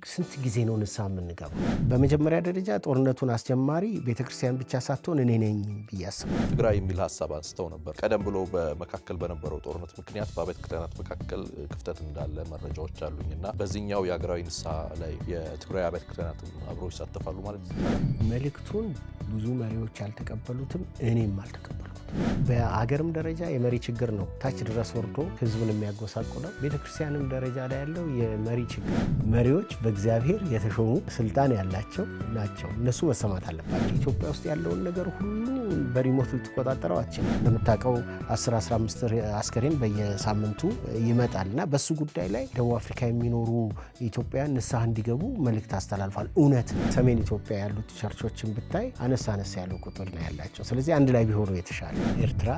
ስንት ጊዜ ነው ንስሐ የምንገባው? በመጀመሪያ ደረጃ ጦርነቱን አስጀማሪ ቤተክርስቲያን ብቻ ሳትሆን እኔ ነኝ ብዬ አስባለሁ። ትግራይ የሚል ሀሳብ አንስተው ነበር። ቀደም ብሎ በመካከል በነበረው ጦርነት ምክንያት በአብያተ ክርስቲያናት መካከል ክፍተት እንዳለ መረጃዎች አሉኝ እና በዚህኛው የሀገራዊ ንስሐ ላይ የትግራይ አብያተ ክርስቲያናትም አብረው ይሳተፋሉ ማለት ይቻላል? መልእክቱን ብዙ መሪዎች አልተቀበሉትም፣ እኔም አልተቀበልኩትም። በአገርም ደረጃ የመሪ ችግር ነው፣ ታች ድረስ ወርዶ ህዝቡን የሚያጎሳቁለው። ቤተክርስቲያንም ደረጃ ላይ ያለው የመሪ ችግር። መሪዎች በእግዚአብሔር የተሾሙ ስልጣን ያላቸው ናቸው። እነሱ መሰማት አለባቸው። ኢትዮጵያ ውስጥ ያለውን ነገር ሁሉ በ remote ልትቆጣጠረው አትችልም። እንደምታውቀው 10 15 አስከሬን በየሳምንቱ ይመጣል እና በሱ ጉዳይ ላይ ደቡብ አፍሪካ የሚኖሩ ኢትዮጵያውያን ንስሐ እንዲገቡ መልእክት አስተላልፏል። እውነት ሰሜን ኢትዮጵያ ያሉት church ኦችን ብታይ አነስ አነስ ያለው ቁጥር ነው ያላቸው። ስለዚህ አንድ ላይ ቢሆኑ የተሻለ። ኤርትራ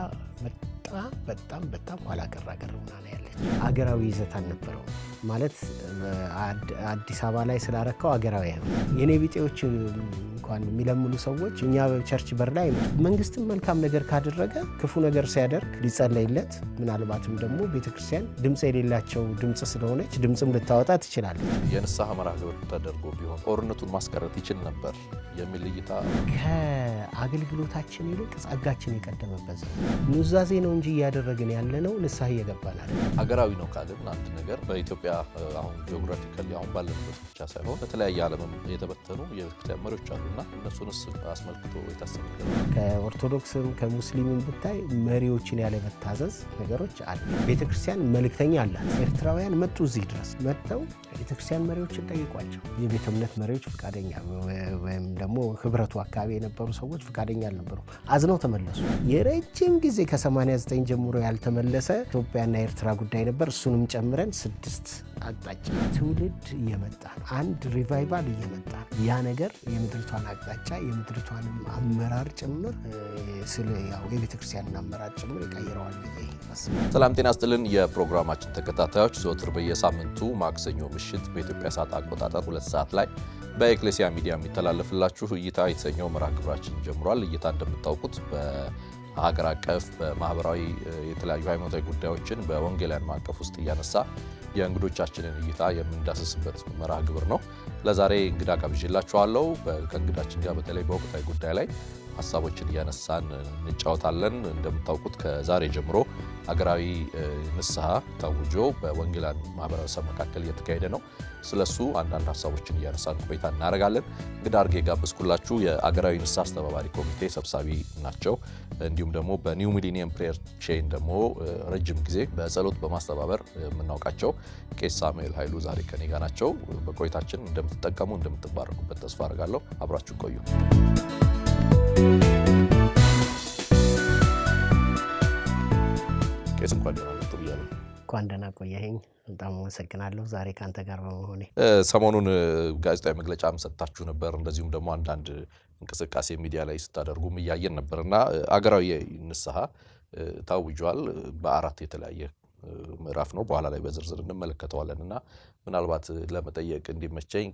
በጣም በጣም በጣም ኋላ ቀር ሀገር ሆና ነው ያለች። አገራዊ ይዘት አልነበረውም ማለት አዲስ አበባ ላይ ስላረካው አገራዊ አይሆንም። የኔ ቢጤዎች እንኳን የሚለምኑ ሰዎች እኛ church በር ላይ፣ መንግስትም መልካም ነገር ካደረገ ክፉ ነገር ሲያደርግ ሊጸለይለት፣ ምናልባትም ደግሞ ቤተክርስቲያን ድምፅ የሌላቸው ድምፅ ስለሆነች ድምፅም ልታወጣ ትችላለች። የንስሐ መርሃ ግብር ተደርጎ ቢሆን ጦርነቱን ማስቀረት ይችል ነበር የሚል እይታ። ከአገልግሎታችን ይልቅ ጸጋችን የቀደመበት ኑዛዜ ነው እንጂ እያደረግን ያለነው ንስሐ እየገባን አይደለም። ሀገራዊ ነው ካልን አንድ ነገር በኢትዮጵያ አሁን geographically አሁን ባለንበት ብቻ ሳይሆን በተለያየ ዓለምም የተበተኑ የቤተክርስቲያን መሪዎች አሉና እነሱንስ አስመልክቶ የታሰበ ነገር? ከኦርቶዶክስም ከሙስሊምም ብታይ መሪዎችን ያለመታዘዝ ነገሮች አሉ። ቤተክርስቲያን መልእክተኛ አላት። ኤርትራውያን መጡ፣ እዚህ ድረስ መጥተው ቤተክርስቲያን መሪዎችን ጠይቋቸው። የቤተ እምነት መሪዎች ፈቃደኛ ወይም ደግሞ ህብረቱ አካባቢ የነበሩ ሰዎች ፈቃደኛ አልነበሩ፣ አዝነው ተመለሱ። የረጅም ጊዜ ከ89 ጀምሮ ያልተመለሰ ኢትዮጵያና ኤርትራ ጉዳይ ነበር። እሱንም ጨምረን ስድስት አቅጣጫ ትውልድ እየመጣ አንድ revival እየመጣ ያ ነገር የምድሪቷን አቅጣጫ የምድሪቷንም አመራር ጭምር ስለ ያው የቤተ ክርስቲያንን አመራር ጭምር ይቀይረዋል ብዬ አስባለሁ። ሰላም ጤና ስጥልን። የፕሮግራማችን ተከታታዮች፣ ዘወትር በየሳምንቱ ማክሰኞ ምሽት በኢትዮጵያ ሰዓት አቆጣጠር 2 ሰዓት ላይ በኤክሌሲያ ሚዲያ የሚተላለፍላችሁ እይታ የተሰኘው መርሃ ግብራችን ጀምሯል። እይታ እንደምታውቁት በሀገር አቀፍ፣ በማህበራዊ፣ የተለያዩ ሃይማኖታዊ ጉዳዮችን በወንጌላውያን ማዕቀፍ ውስጥ እያነሳ የእንግዶቻችንን እይታ የምንዳስስበት መርሃ ግብር ነው። ለዛሬ እንግዳ ጋብዤላችኋለሁ። ከእንግዳችን ጋር በተለይ በወቅታዊ ጉዳይ ላይ ሀሳቦችን እያነሳን እንጫወታለን። እንደምታውቁት ከዛሬ ጀምሮ ሀገራዊ ንስሐ ታውጆ በወንጌላውያን ማህበረሰብ መካከል እየተካሄደ ነው። ስለሱ አንዳንድ ሀሳቦችን እያነሳን ቆይታ እናደርጋለን። እንግዳ አድርጌ የጋበዝኩላችሁ የአገራዊ ንስሐ አስተባባሪ ኮሚቴ ሰብሳቢ ናቸው። እንዲሁም ደግሞ በ New Millennium Prayer Chain ደግሞ ረጅም ጊዜ በጸሎት በማስተባበር የምናውቃቸው ቄስ ሳሙኤል ኃይሉ ዛሬ ከኔ ጋር ናቸው። በቆይታችን እንደምትጠቀሙ እንደምትባረኩበት ተስፋ አድርጋለሁ። አብራችሁ ቆዩ። ቄስ፣ እንኳን ደህና መጡ ብያለሁ። እንኳን ደህና ቆየኸኝ። በጣም አመሰግናለሁ ዛሬ ከአንተ ጋር በመሆኔ። ሰሞኑን ጋዜጣዊ መግለጫም ሰጥታችሁ ነበር። እንደዚሁም ደግሞ አንዳንድ እንቅስቃሴ ሚዲያ ላይ ስታደርጉም እያየን ነበር እና አገራዊ ንስሐ ታውጇል። በአራት የተለያየ ምዕራፍ ነው። በኋላ ላይ በዝርዝር እንመለከተዋለን እና ምናልባት ለመጠየቅ እንዲመቸኝ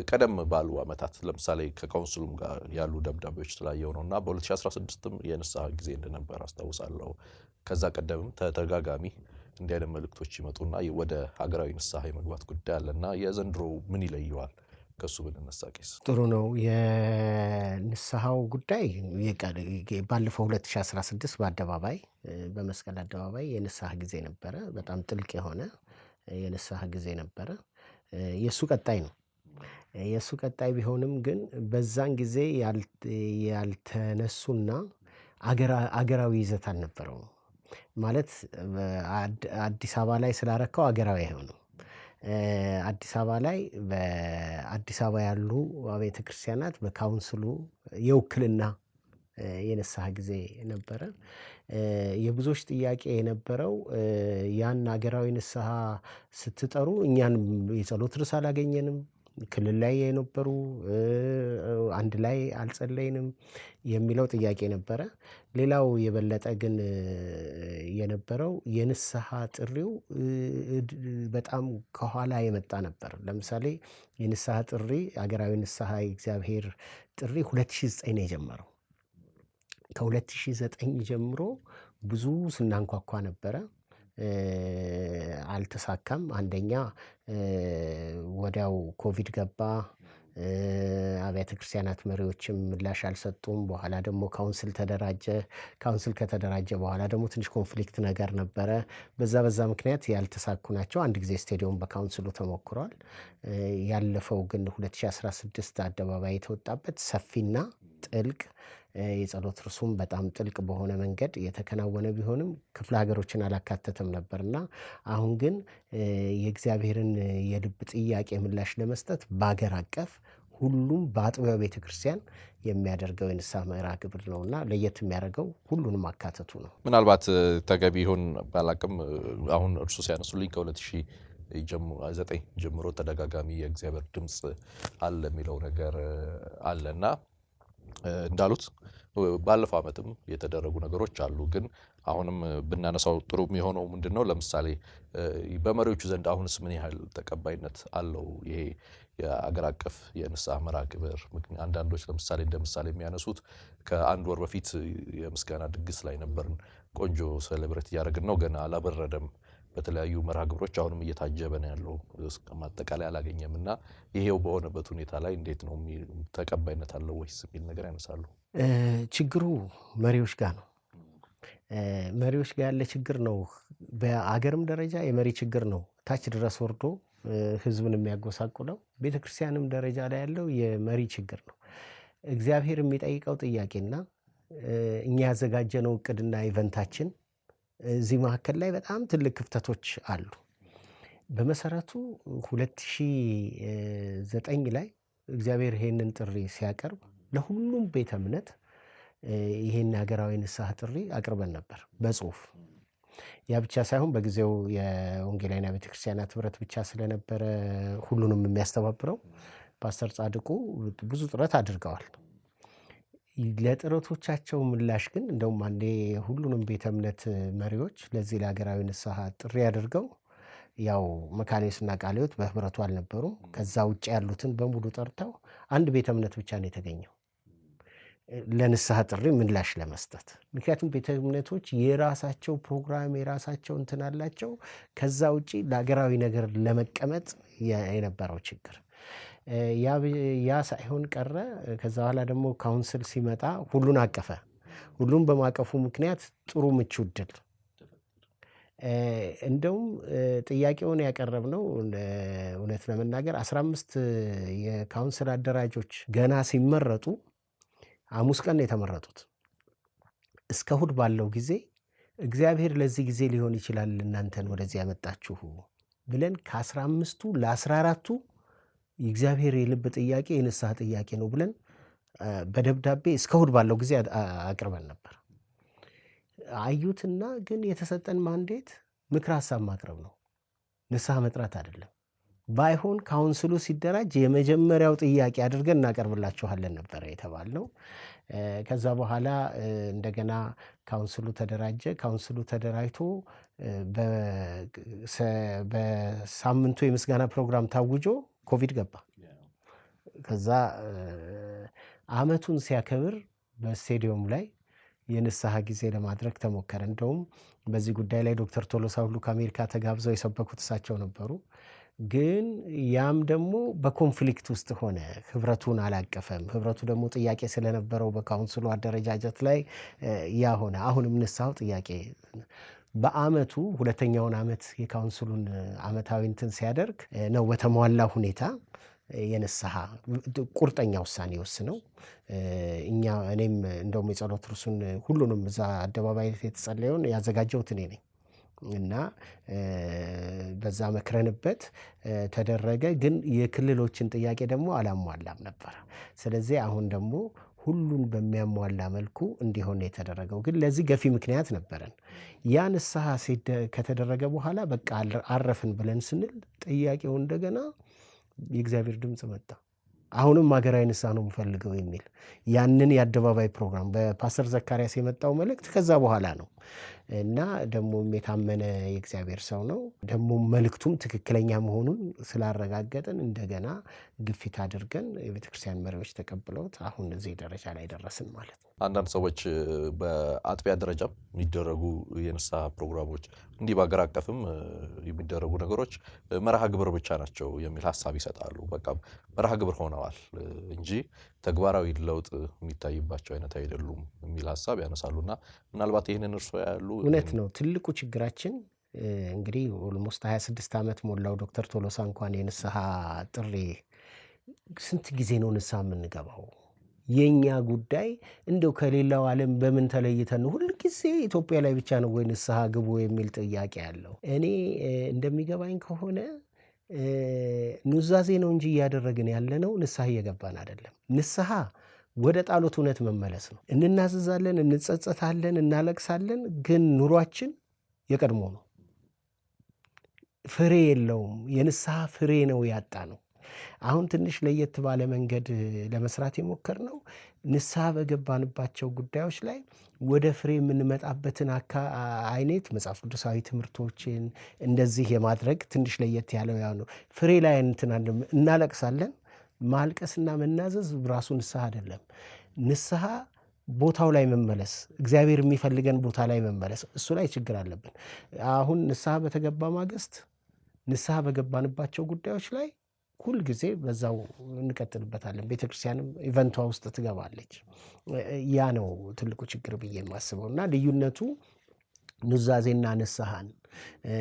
ቀደም ባሉ ዓመታት ለምሳሌ ከ council ኡም ጋር ያሉ ደብዳቤዎች ስላየው ነው እና በ2016ም የንስሐ ጊዜ እንደነበር አስታውሳለሁ። ከዛ ቀደምም ተደጋጋሚ እንዲህ አይነት መልእክቶች ይመጡና ወደ ሀገራዊ ንስሐ የመግባት ጉዳይ አለ እና የዘንድሮ ምን ይለየዋል? ከሱ ብንነሳ ቄስ። ጥሩ ነው። የንስሐው ጉዳይ ባለፈው 2016 በአደባባይ በመስቀል አደባባይ የንስሐ ጊዜ ነበረ። በጣም ጥልቅ የሆነ የንስሐ ጊዜ ነበረ። የእሱ ቀጣይ ነው። የእሱ ቀጣይ ቢሆንም ግን በዛን ጊዜ ያልተነሱና አገራዊ ይዘት አልነበረውም። ማለት አዲስ አበባ ላይ ስላረካው አገራዊ አይሆንም። አዲስ አበባ ላይ በአዲስ አበባ ያሉ አብያተ ክርስቲያናት በ council ኡ የውክልና የንስሐ ጊዜ ነበረ። የብዙዎች ጥያቄ የነበረው ያን ሀገራዊ ንስሐ ስትጠሩ እኛን የጸሎት ርዕስ አላገኘንም፣ ክልል ላይ የነበሩ አንድ ላይ አልጸለይንም የሚለው ጥያቄ ነበረ። ሌላው የበለጠ ግን የነበረው የንስሐ ጥሪው በጣም ከኋላ የመጣ ነበር። ለምሳሌ የንስሐ ጥሪ፣ ሀገራዊ ንስሐ የእግዚአብሔር ጥሪ 2009 ነው የጀመረው። ከ2009 ጀምሮ ብዙ ስናንኳኳ ነበረ። አልተሳካም። አንደኛ ወዲያው ኮቪድ ገባ። አብያተ ክርስቲያናት መሪዎችም ምላሽ አልሰጡም። በኋላ ደግሞ council ተደራጀ። Council ከተደራጀ በኋላ ደግሞ ትንሽ conflict ነገር ነበረ። በዛ ምክንያት ያልተሳኩ ናቸው። አንድ ጊዜ ስቴዲየም በ council ኡ ተሞክሯል። ያለፈው ግን 2016 አደባባይ የተወጣበት ሰፊና ጥልቅ የጸሎት እርሱም በጣም ጥልቅ በሆነ መንገድ የተከናወነ ቢሆንም ክፍለ ሀገሮችን አላካተተም ነበርና አሁን ግን የእግዚአብሔርን የልብ ጥያቄ ምላሽ ለመስጠት በአገር አቀፍ ሁሉም በአጥቢያው ቤተክርስቲያን የሚያደርገው የንስሐ መርሃ ግብር ነውና ለየት የሚያደርገው ሁሉንም አካተቱ ነው። ምናልባት ተገቢ ይሁን ባላቅም አሁን እርሱ ሲያነሱልኝ ከ2009 ጀምሮ ተደጋጋሚ የእግዚአብሔር ድምጽ አለ የሚለው ነገር አለና እንዳሉት ባለፈው ዓመትም የተደረጉ ነገሮች አሉ። ግን አሁንም ብናነሳው ጥሩ የሚሆነው ምንድነው? ለምሳሌ በመሪዎቹ ዘንድ አሁንስ ምን ያህል ተቀባይነት አለው ይሄ የአገር አቀፍ የንስሐ መርሃ ግብር? አንዳንዶች ለምሳሌ እንደ ምሳሌ የሚያነሱት ከአንድ ወር በፊት የምስጋና ድግስ ላይ ነበርን፣ ቆንጆ celebrate እያደረግን ነው፣ ገና አላበረደም፣ በተለያዩ መርሃ ግብሮች አሁንም እየታጀበ ነው ያለው፣ እስከ ማጠቃለያ አላገኘም እና ይሄው በሆነበት ሁኔታ ላይ እንዴት ነው ተቀባይነት አለው ወይስ የሚል ነገር ያነሳሉ። ችግሩ መሪዎች ጋር ነው። መሪዎች ጋር ያለ ችግር ነው። በአገርም ደረጃ የመሪ ችግር ነው። ታች ድረስ ወርዶ ህዝብን የሚያጎሳቁለው ቤተክርስቲያንም ደረጃ ላይ ያለው የመሪ ችግር ነው። እግዚአብሔር የሚጠይቀው ጥያቄና እኛ ያዘጋጀነው እቅድና event ኣችን እዚህ መካከል ላይ በጣም ትልቅ ክፍተቶች አሉ። በመሰረቱ 2009 ላይ እግዚአብሔር ይሄንን ጥሪ ሲያቀርብ ለሁሉም ቤተ እምነት ይሄን ሀገራዊ ንስሐ ጥሪ አቅርበን ነበር በጽሁፍ። ያ ብቻ ሳይሆን በጊዜው የወንጌላውያን ቤተክርስቲያናት ህብረት ብቻ ስለነበረ ሁሉንም የሚያስተባብረው ፓስተር ጻድቁ ብዙ ጥረት አድርገዋል። ለጥረቶቻቸው ምላሽ ግን እንደውም አንዴ ሁሉንም ቤተ እምነት መሪዎች ለዚህ ለሀገራዊ ንስሐ ጥሪ አድርገው ያው መካነ ኢየሱስና ቃለ ሕይወት በህብረቱ አልነበሩም። ከዛ ውጭ ያሉትን በሙሉ ጠርተው አንድ ቤተ እምነት ብቻ ነው የተገኘው ለንስሐ ጥሪ ምላሽ ለመስጠት። ምክንያቱም ቤተ እምነቶች የራሳቸው ፕሮግራም የራሳቸው እንትን አላቸው። ከዛ ውጪ ለሀገራዊ ነገር ለመቀመጥ የነበረው ችግር ያ ሳይሆን ቀረ። ከዛ በኋላ ደግሞ council ሲመጣ ሁሉን አቀፈ። ሁሉን በማቀፉ ምክንያት ጥሩ ምቹ እድል እንደውም ጥያቄውን ያቀረብነው እውነት ለመናገር 15 የ council አደራጆች ገና ሲመረጡ ሐሙስ ቀን ነው የተመረጡት። እስከ እሁድ ባለው ጊዜ እግዚአብሔር ለዚህ ጊዜ ሊሆን ይችላል እናንተን ወደዚህ ያመጣችሁ ብለን ከ15ቱ ለ14ቱ የእግዚአብሔር የልብ ጥያቄ የንስሐ ጥያቄ ነው ብለን በደብዳቤ እስከ እሁድ ባለው ጊዜ አቅርበን ነበር። አዩትና ግን የተሰጠን mandate ምክር ሐሳብ ማቅረብ ነው፣ ንስሐ መጥራት አይደለም። ባይሆን council ኡ ሲደራጅ የመጀመሪያው ጥያቄ አድርገን እናቀርብላችኋለን ነበር የተባልነው። ከዛ በኋላ እንደገና council ኡ ተደራጀ። Council ኡ ተደራጅቶ በሳምንቱ የምስጋና ፕሮግራም ታውጆ ኮቪድ ገባ። ከዛ አመቱን ሲያከብር በስቴዲየም ላይ የንስሐ ጊዜ ለማድረግ ተሞከረ። እንደውም በዚህ ጉዳይ ላይ ዶክተር ቶሎሳ ሁሉ ከአሜሪካ ተጋብዘው የሰበኩት እሳቸው ነበሩ። ግን ያም ደግሞ በ conflict ውስጥ ሆነ፣ ህብረቱን አላቀፈም። ህብረቱ ደግሞ ጥያቄ ስለነበረው በ council ኡ አደረጃጀት ላይ ያ ሆነ። አሁንም ንስሐው ጥያቄ በአመቱ ሁለተኛውን አመት የ council ኡን አመታዊ እንትን ሲያደርግ ነው በተሟላ ሁኔታ የንስሐ ቁርጠኛ ውሳኔ ወስነው እኔም እንደውም የጸሎት ርሱን ሁሉንም እዛ አደባባይ የተጸለየውን ያዘጋጀሁት እኔ ነኝ እና በዛ መክረንበት ተደረገ። ግን የክልሎችን ጥያቄ ደግሞ አላሟላም ነበር። ስለዚህ አሁን ደግሞ ሁሉን በሚያሟላ መልኩ እንዲሆን የተደረገው። ግን ለዚህ ገፊ ምክንያት ነበረን። ያ ንስሐ ከተደረገ በኋላ በቃ አረፍን ብለን ስንል ጥያቄው እንደገና የእግዚአብሔር ድምጽ መጣ። አሁንም ሀገራዊ ንስሐ ነው የምፈልገው የሚል ያንን የአደባባይ ፕሮግራም በፓስተር ዘካርያስ የመጣው መልእክት ከዛ በኋላ ነው። እና ደግሞም የታመነ የእግዚአብሔር ሰው ነው። ደግሞ መልእክቱም ትክክለኛ መሆኑን ስላረጋገጥን እንደገና ግፊት አድርገን የቤተክርስቲያን መሪዎች ተቀብለውት አሁን እዚህ ደረጃ ላይ ደረስን ማለት ነው። አንዳንድ ሰዎች በአጥቢያ ደረጃም የሚደረጉ የንስሐ ፕሮግራሞች እንዲህ በአገር አቀፍም የሚደረጉ ነገሮች መርሃ ግብር ብቻ ናቸው የሚል ሀሳብ ይሰጣሉ። በቃ መርሃ ግብር ሆነዋል እንጂ ተግባራዊ ለውጥ የሚታይባቸው አይነት አይደሉም የሚል ሀሳብ ያነሳሉና ምናልባት ይህንን እርስዎ ያሉ? እውነት ነው። ትልቁ ችግራችን እንግዲህ almost 26 ዓመት ሞላው ዶክተር ቶሎሳ እንኳን የንስሐ ጥሪ፣ ስንት ጊዜ ነው ንስሐ የምንገባው? የኛ ጉዳይ እንደው ከሌላው ዓለም በምን ተለይተን ነው ሁልጊዜ ኢትዮጵያ ላይ ብቻ ነው ወይ ንስሐ ግቡ የሚል ጥያቄ አለው። እኔ እንደሚገባኝ ከሆነ ኑዛዜ ነው እንጂ እያደረግን ያለነው ንስሐ እየገባን አይደለም። ንስሐ ወደ ጣሎት እውነት መመለስ ነው። እንናዘዛለን፣ እንጸጸታለን፣ እናለቅሳለን፣ ግን ኑሯችን የቀድሞ ነው። ፍሬ የለውም። የንስሐ ፍሬ ነው ያጣ ነው። አሁን ትንሽ ለየት ባለ መንገድ ለመስራት የሞከርነው ንስሐ በገባንባቸው ጉዳዮች ላይ ወደ ፍሬ የምንመጣበትን አይነት መጽሐፍ ቅዱሳዊ ትምህርቶችን እንደዚህ የማድረግ ትንሽ ለየት ያለው ያው ነው። ፍሬ ላይ እንትን እናለቅሳለን። ማልቀስና መናዘዝ ራሱ ንስሐ አይደለም። ንስሐ ቦታው ላይ መመለስ፣ እግዚአብሔር የሚፈልገን ቦታ ላይ መመለስ፣ እሱ ላይ ችግር አለብን። አሁን ንስሐ በተገባ ማግስት ንስሐ በገባንባቸው ጉዳዮች ላይ ሁል ጊዜ በዛው እንቀጥልበታለን። ቤተክርስቲያንም event ቷ ውስጥ ትገባለች። ያ ነው ትልቁ ችግር ብዬ የማስበው እና ልዩነቱ ኑዛዜና ንስሐን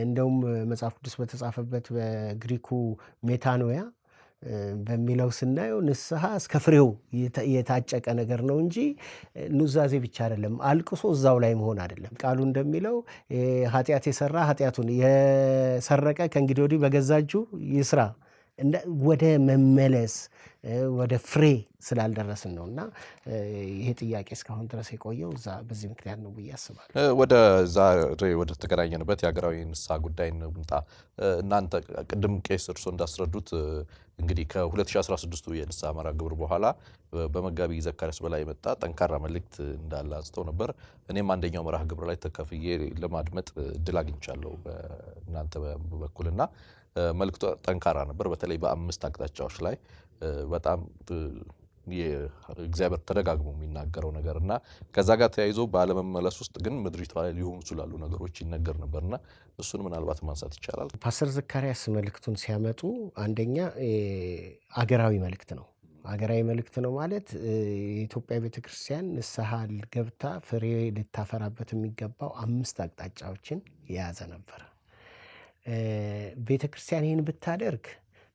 እንደውም መጽሐፍ ቅዱስ በተጻፈበት በግሪኩ ሜታኖያ በሚለው ስናየው ንስሐ እስከ ፍሬው የታጨቀ ነገር ነው እንጂ ኑዛዜ ብቻ አይደለም። አልቅሶ እዛው ላይ መሆን አይደለም። ቃሉ እንደሚለው ኃጢአት የሰራ ኃጢአቱን የሰረቀ ከእንግዲህ ወዲህ በገዛ እጁ ይስራ፣ ወደ መመለስ ወደ ፍሬ ስላልደረስን ነው እና ይሄ ጥያቄ እስካሁን ድረስ የቆየው እዛ በዚህ ምክንያት ነው ብዬ አስባለሁ። ወደ ዛሬ ወደ ተገናኘንበት የሀገራዊ ንስሐ ጉዳይ እንምጣ። እናንተ ቅድም ቄስ እርሶ እንዳስረዱት እንግዲህ ከ2016ቱ የንስሐ መርሃ ግብር በኋላ በመጋቢ ዘካርያስ በላይ የመጣ ጠንካራ መልእክት እንዳለ አንስተው ነበር። እኔም አንደኛው መርሃ ግብር ላይ ተከፍዬ ለማድመጥ እድል አግኝቻለሁ በእናንተ በኩልና መልእክቱ ጠንካራ ነበር። በተለይ በአምስት አቅጣጫዎች ላይ በጣም እግዚአብሔር ተደጋግሞ የሚናገረው ነገር እና ከዛ ጋር ተያይዞ ባለመመለስ ውስጥ ግን ምድሪቷ ላይ ሊሆኑ ስላሉ ነገሮች ይነገር ነበርና እሱን ምናልባት ማንሳት ይቻላል። ፓስተር ዘካርያስ መልእክቱን ሲያመጡ አንደኛ አገራዊ መልእክት ነው። አገራዊ መልእክት ነው ማለት የኢትዮጵያ ቤተክርስቲያን ንስሐ ገብታ ፍሬ ልታፈራበት የሚገባው አምስት አቅጣጫዎችን የያዘ ነበር። ቤተክርስቲያን ይህን ብታደርግ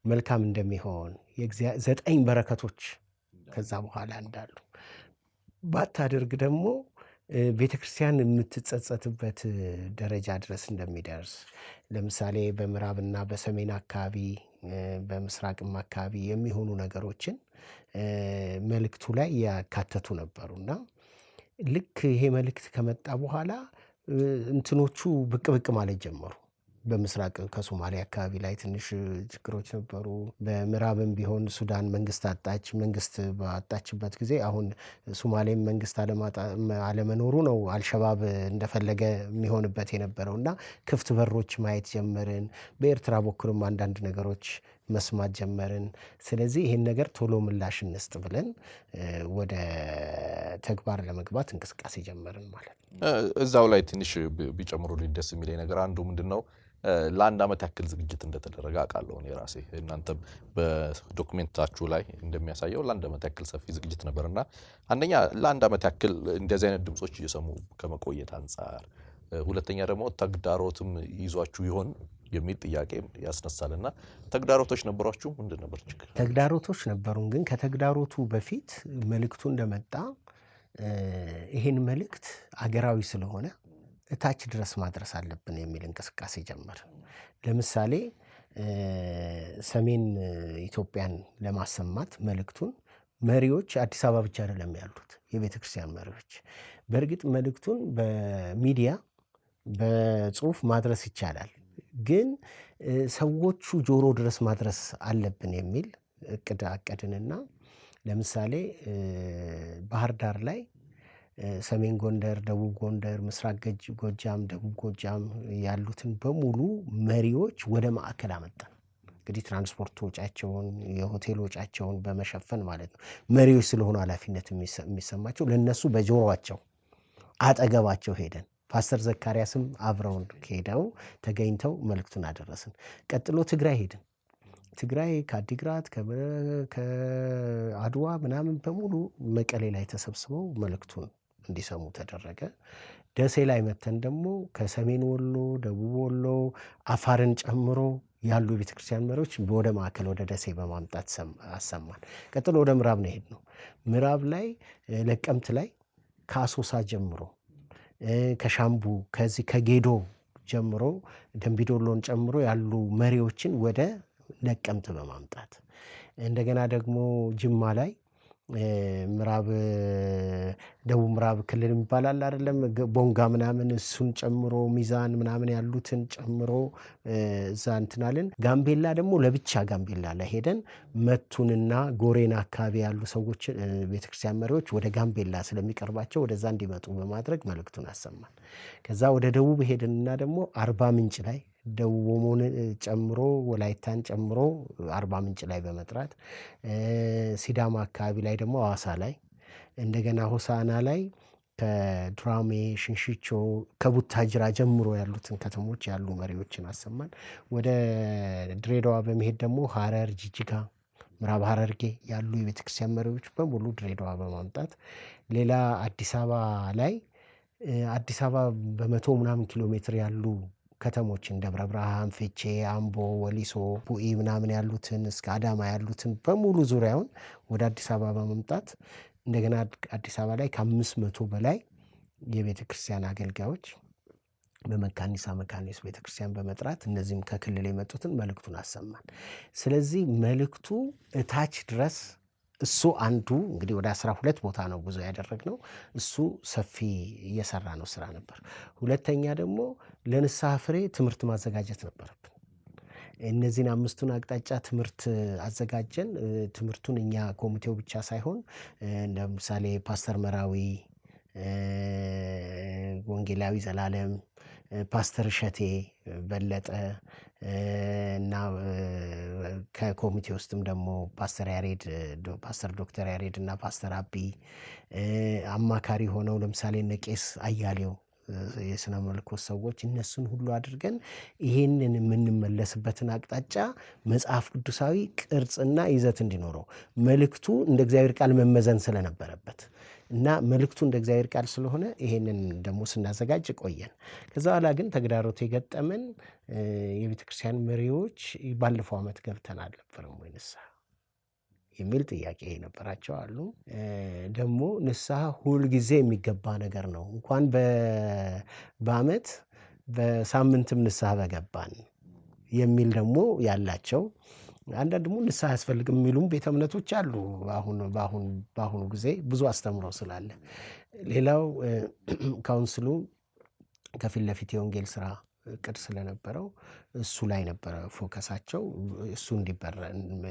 መልካም እንደሚሆን 9 በረከቶች ከዛ በኋላ እንዳሉ፣ ባታደርግ ደግሞ ቤተክርስቲያን የምትጸጸትበት ደረጃ ድረስ እንደሚደርስ፣ ለምሳሌ በምዕራብና በሰሜን አካባቢ በምስራቅም አካባቢ የሚሆኑ ነገሮችን መልእክቱ ላይ ያካተቱ ነበሩና ልክ ይሄ መልእክት ከመጣ በኋላ እንትኖቹ ብቅ ብቅ ማለት ጀመሩ። በምስራቅ ከሶማሊያ አካባቢ ላይ ትንሽ ችግሮች ነበሩ። በምዕራብም ቢሆን ሱዳን መንግስት አጣች። መንግስት ባጣችበት ጊዜ አሁን ሶማሌም መንግስት አለመኖሩ ነው አልሸባብ እንደፈለገ የሚሆንበት የነበረው እና ክፍት በሮች ማየት ጀመርን። በኤርትራ በኩልም አንዳንድ ነገሮች መስማት ጀመርን። ስለዚህ ይሄን ነገር ቶሎ ምላሽ እንስጥ ብለን ወደ ተግባር ለመግባት እንቅስቃሴ ጀመርን ማለት ነው። እዛው ላይ ትንሽ ቢጨምሩልኝ ደስ የሚለኝ ነገር አንዱ ምንድነው ለአንድ አመት ያክል ዝግጅት እንደተደረገ አውቃለሁ እኔ ራሴ። እናንተም በዶክመንታችሁ ላይ እንደሚያሳየው ለአንድ አመት ያክል ሰፊ ዝግጅት ነበርና አንደኛ ለአንድ አመት ያክል እንደዚህ አይነት ድምጾች እየሰሙ ከመቆየት አንፃር፣ ሁለተኛ ደግሞ ተግዳሮትም ይዟችሁ ይሆን የሚል ጥያቄ ያስነሳልና ተግዳሮቶች ነበሯችሁ? ምንድን ነበር ችግር? ተግዳሮቶች ነበሩን፣ ግን ከተግዳሮቱ በፊት መልእክቱ እንደመጣ ይሄን መልእክት አገራዊ ስለሆነ እታች ድረስ ማድረስ አለብን የሚል እንቅስቃሴ ጀመር። ለምሳሌ ሰሜን ኢትዮጵያን ለማሰማት መልእክቱን መሪዎች አዲስ አበባ ብቻ አይደለም ያሉት የቤተክርስቲያን መሪዎች። በእርግጥ መልእክቱን በሚዲያ በጽሁፍ ማድረስ ይቻላል፣ ግን ሰዎቹ ጆሮ ድረስ ማድረስ አለብን የሚል እቅድ አቀድንና ለምሳሌ ባህር ዳር ላይ ሰሜን ጎንደር፣ ደቡብ ጎንደር፣ ምስራቅ ጎጃም፣ ደቡብ ጎጃም ያሉትን በሙሉ መሪዎች ወደ ማዕከል አመጣን። እንግዲህ ትራንስፖርት ወጫቸውን የሆቴል ወጫቸውን በመሸፈን ማለት ነው። መሪዎች ስለሆኑ ኃላፊነት የሚሰማቸው ለነሱ በጆሮአቸው አጠገባቸው ሄደን ፓስተር ዘካርያስም አብረውን ሄደው ተገኝተው መልእክቱን አደረስን። ቀጥሎ ትግራይ ሄድን። ትግራይ ከአዲግራት ከአድዋ ምናምን በሙሉ መቀሌ ላይ ተሰብስበው መልእክቱን እንዲሰሙ ተደረገ። ደሴ ላይ መተን ደግሞ ከሰሜን ወሎ፣ ደቡብ ወሎ፣ አፋርን ጨምሮ ያሉ የቤተክርስቲያን መሪዎች ወደ ማዕከል ወደ ደሴ በማምጣት አሰማን። ቀጥሎ ወደ ምዕራብ ነው የሄድነው። ምዕራብ ላይ ለቀምት ላይ ከአሶሳ ጀምሮ ከሻምቡ ከዚህ ከጌዶ ጀምሮ ደንቢዶሎን ጨምሮ ያሉ መሪዎችን ወደ ነቀምት በማምጣት እንደገና ደግሞ ጅማ ላይ ምዕራብ ደቡብ ምዕራብ ክልል የሚባል አለ አይደለም፣ ቦንጋ ምናምን እሱን ጨምሮ ሚዛን ምናምን ያሉትን ጨምሮ እዛ እንትን አልን። ጋምቤላ ደግሞ ለብቻ ጋምቤላ ላይ ሄደን መቱንና ጎሬን አካባቢ ያሉ ሰዎች ቤተክርስቲያን መሪዎች ወደ ጋምቤላ ስለሚቀርባቸው ወደዛ እንዲመጡ በማድረግ መልእክቱን አሰማን። ከዛ ወደ ደቡብ ሄድንና ደግሞ አርባ ምንጭ ላይ ደቡብ ኦሞን ጨምሮ ወላይታን ጨምሮ አርባ ምንጭ ላይ በመጥራት፣ ሲዳማ አካባቢ ላይ ደግሞ ሐዋሳ ላይ፣ እንደገና ሆሳና ላይ ከዱራሜ ሽንሽቾ ከቡታጅራ ጀምሮ ያሉትን ከተሞች ያሉ መሪዎችን አሰማን። ወደ ድሬዳዋ በመሄድ ደግሞ ሀረር፣ ጅጅጋ፣ ምዕራብ ሀረርጌ ያሉ የቤተክርስቲያን መሪዎች በሙሉ ድሬዳዋ በማምጣት፣ ሌላ አዲስ አበባ ላይ አዲስ አበባ በ100 ምናምን ኪሎ ሜትር ያሉ ከተሞችን ደብረ ብርሃን፣ ፍቼ፣ አምቦ፣ ወሊሶ፣ ቡኢ ምናምን ያሉትን እስከ አዳማ ያሉትን በሙሉ ዙሪያውን ወደ አዲስ አበባ በመምጣት እንደገና አዲስ አበባ ላይ ከ500 በላይ የቤተ ክርስቲያን አገልጋዮች በመካኒሳ መካኒስ ቤተ ክርስቲያን በመጥራት እነዚህም ከክልል የመጡትን መልእክቱን አሰማን። ስለዚህ መልእክቱ እታች ድረስ እሱ አንዱ እንግዲህ ወደ 12 ቦታ ነው ጉዞ ያደረግነው። እሱ ሰፊ እየሰራ ነው ስራ ነበር። ሁለተኛ ደግሞ ለንስሐ ፍሬ ትምህርት ማዘጋጀት ነበረብን። እነዚህን 5ቱን አቅጣጫ ትምህርት አዘጋጀን። ትምህርቱን እኛ ኮሚቴው ብቻ ሳይሆን ለምሳሌ ፓስተር መራዊ፣ ወንጌላዊ ዘላለም፣ ፓስተር እሸቴ በለጠ እና ከኮሚቴ ውስጥም ደግሞ ፓስተር ያሬድ፣ ፓስተር ዶክተር ያሬድ እና ፓስተር አቢ አማካሪ ሆነው ለምሳሌ እነ ቄስ አያሌው የስነ መለኮት ሰዎች እነሱን ሁሉ አድርገን ይሄንን የምንመለስበትን አቅጣጫ መጽሐፍ ቅዱሳዊ ቅርጽና ይዘት እንዲኖረው መልእክቱ እንደ እግዚአብሔር ቃል መመዘን ስለነበረበት እና መልእክቱ እንደ እግዚአብሔር ቃል ስለሆነ ይሄንን ደግሞ ስናዘጋጅ ቆየን። ከዛ በኋላ ግን ተግዳሮት የገጠመን የቤተክርስቲያን መሪዎች ባለፈው ዓመት ገብተን አልነበረም ወይ ንስሐ የሚል ጥያቄ የነበራቸው አሉ። ደግሞ ንስሐ ሁል ጊዜ የሚገባ ነገር ነው፣ እንኳን በዓመት በሳምንትም ንስሐ በገባን የሚል ደግሞ ያላቸው፣ አንዳንድ ደግሞ ንስሐ አያስፈልግም የሚሉም ቤተ እምነቶች አሉ። በአሁኑ ጊዜ ብዙ አስተምሮ ስላለ። ሌላው ካውንስሉ ከፊት ለፊት የወንጌል ስራ እቅድ ስለነበረው እሱ ላይ ነበረ focus ኣቸው። እሱ እንዲበረ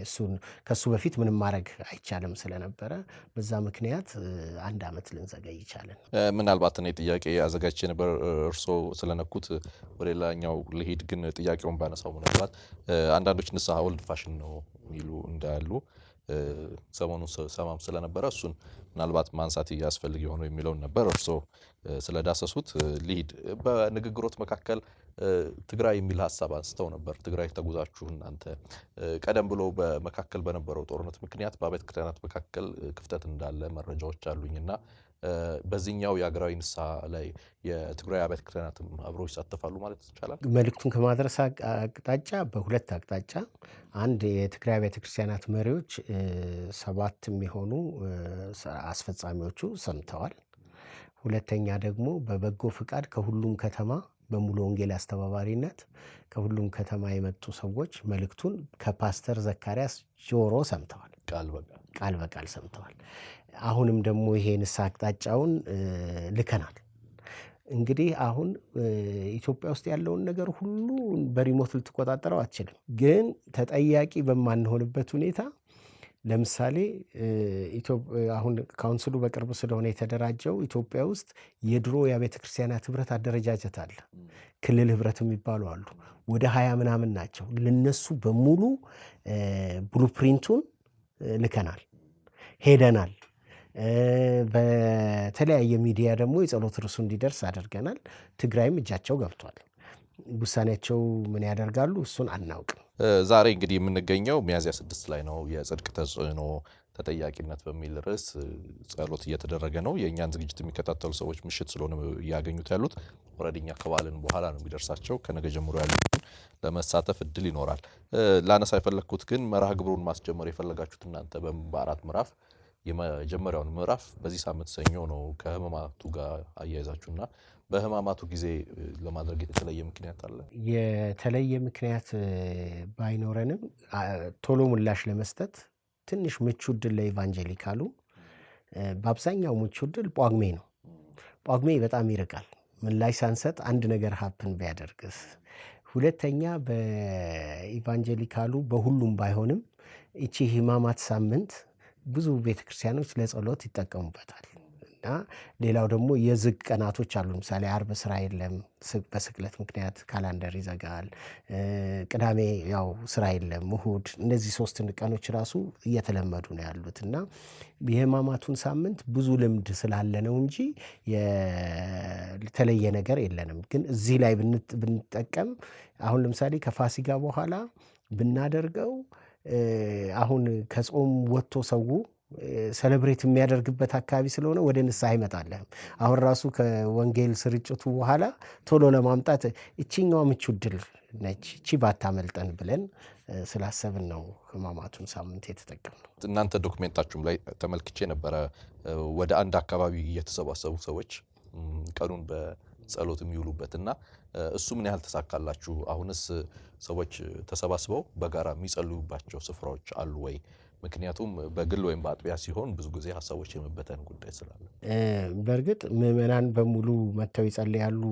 እሱን ከሱ በፊት ምንም ማድረግ አይቻልም ስለነበረ በዛ ምክንያት አንድ ዓመት ልንዘገይ ቻልን። ምናልባት እኔ ጥያቄ አዘጋጅቼ ነበር፣ እርሶ ስለነኩት ወደ ሌላኛው ልሂድ። ግን ጥያቄውን ባነሳው ምናልባት አንዳንዶች ንስሐ old fashion ነው የሚሉ እንዳሉ ሰሞኑን ሰማም ስለነበረ እሱን ምናልባት ማንሳት ያስፈልግ የሆነው የሚለውን ነበር እርሶ ስለዳሰሱት ልሂድ። በንግግሮት መካከል ትግራይ የሚል ሀሳብ አንስተው ነበር። ትግራይ ተጉዛችሁ እናንተ ቀደም ብሎ በመካከል በነበረው ጦርነት ምክንያት በአብያተ ክርስቲያናት መካከል ክፍተት እንዳለ መረጃዎች አሉኝና በዚህኛው የሀገራዊ ንስሐ ላይ የትግራይ አብያተ ክርስቲያናትም አብረው ይሳተፋሉ ማለት ይቻላል? መልእክቱን ከማድረስ አቅጣጫ በሁለት አቅጣጫ፣ አንድ የትግራይ አብያተ ክርስቲያናት መሪዎች 7 የሚሆኑ አስፈጻሚዎቹ ሰምተዋል። ሁለተኛ ደግሞ በበጎ ፍቃድ ከሁሉም ከተማ በሙሉ ወንጌል አስተባባሪነት ከሁሉም ከተማ የመጡ ሰዎች መልእክቱን ከፓስተር ዘካርያስ ጆሮ ሰምተዋል። ቃል በቃል። ቃል በቃል ሰምተዋል። አሁንም ደግሞ ይሄ ንስሐ አቅጣጫውን ልከናል። እንግዲህ አሁን ኢትዮጵያ ውስጥ ያለውን ነገር ሁሉ በሪሞት ልትቆጣጠረው አትችልም። ግን ተጠያቂ በማንሆንበት ሁኔታ ለምሳሌ አሁን council ኡ በቅርብ ስለሆነ የተደራጀው ኢትዮጵያ ውስጥ የድሮ የቤተ ክርስቲያናት ህብረት አደረጃጀት አለ። ክልል ህብረት የሚባሉ አሉ። ወደ 20 ምናምን ናቸው። ለነሱ በሙሉ blueprint ኡን ልከናል፣ ሄደናል። በተለያየ ሚዲያ ደግሞ የጸሎት ርዕሱ እንዲደርስ አድርገናል። ትግራይም እጃቸው ገብቷል። ውሳኔያቸው ምን ያደርጋሉ እሱን አናውቅም። ዛሬ እንግዲህ የምንገኘው ሚያዝያ 6 ላይ ነው። የጽድቅ ተጽዕኖ ተጠያቂነት በሚል ርዕስ ጸሎት እየተደረገ ነው። የእኛን ዝግጅት የሚከታተሉ ሰዎች ምሽት ስለሆነ እያገኙት ያሉት already እኛ ከዋልን በኋላ ነው የሚደርሳቸው። ከነገ ጀምሮ ያሉትን ለመሳተፍ እድል ይኖራል። ላነሳ የፈለግኩት ግን መርሃ ግብሩን ማስጀመር የፈለጋችሁት እናንተ በአራት ምዕራፍ የመጀመሪያውን ምዕራፍ በዚህ ሳምንት ሰኞ ነው ከህማማቱ ጋር አያይዛችሁና በህማማቱ ጊዜ ለማድረግ የተለየ ምክንያት አለ? የተለየ ምክንያት ባይኖረንም ቶሎ ምላሽ ለመስጠት ትንሽ ምቹ እድል ለ evangelical ኡ በአብዛኛው ምቹ እድል ጳጉሜ ነው። ጳጉሜ በጣም ይርቃል። ምላሽ ሳንሰጥ አንድ ነገር happen ቢያደርግስ? ሁለተኛ በ evangelical ኡ በሁሉም ባይሆንም እቺ ህማማት ሳምንት ብዙ ቤተክርስቲያኖች ለጸሎት ይጠቀሙበታል። እና ሌላው ደግሞ የዝግ ቀናቶች አሉ። ለምሳሌ አርብ ስራ የለም፣ በስቅለት ምክንያት calendar ይዘጋል። ቅዳሜ ያው ስራ የለም፣ እሁድ፣ እነዚህ ሶስት ቀኖች ራሱ እየተለመዱ ነው ያሉት። እና የህማማቱን ሳምንት ብዙ ልምድ ስላለ ነው እንጂ የተለየ ነገር የለንም። ግን እዚህ ላይ ብንጠቀም አሁን ለምሳሌ ከፋሲካ በኋላ ብናደርገው አሁን ከጾም ወጥቶ ሰው celebrate የሚያደርግበት አካባቢ ስለሆነ ወደ ንስሐ አይመጣልህም። አሁን ራሱ ከወንጌል ስርጭቱ በኋላ ቶሎ ለማምጣት እቺኛዋ ምቹ እድል ነች፣ እቺ ባታመልጠን ብለን ስላሰብን ነው ህማማቱን ሳምንት የተጠቀምነው። እናንተ document ኣችሁም ላይ ተመልክቼ ነበረ። ወደ አንድ አካባቢ እየተሰባሰቡ ሰዎች ቀኑን በጸሎት የሚውሉበት እና እሱ ምን ያህል ተሳካላችሁ? አሁንስ ሰዎች ተሰባስበው በጋራ የሚጸልዩባቸው ስፍራዎች አሉ ወይ? ምክንያቱም በግል ወይም በአጥቢያ ሲሆን ብዙ ጊዜ ሀሳቦች የመበተን ጉዳይ ስላለ። በእርግጥ ምዕመናን በሙሉ መጥተው ይጸልያሉ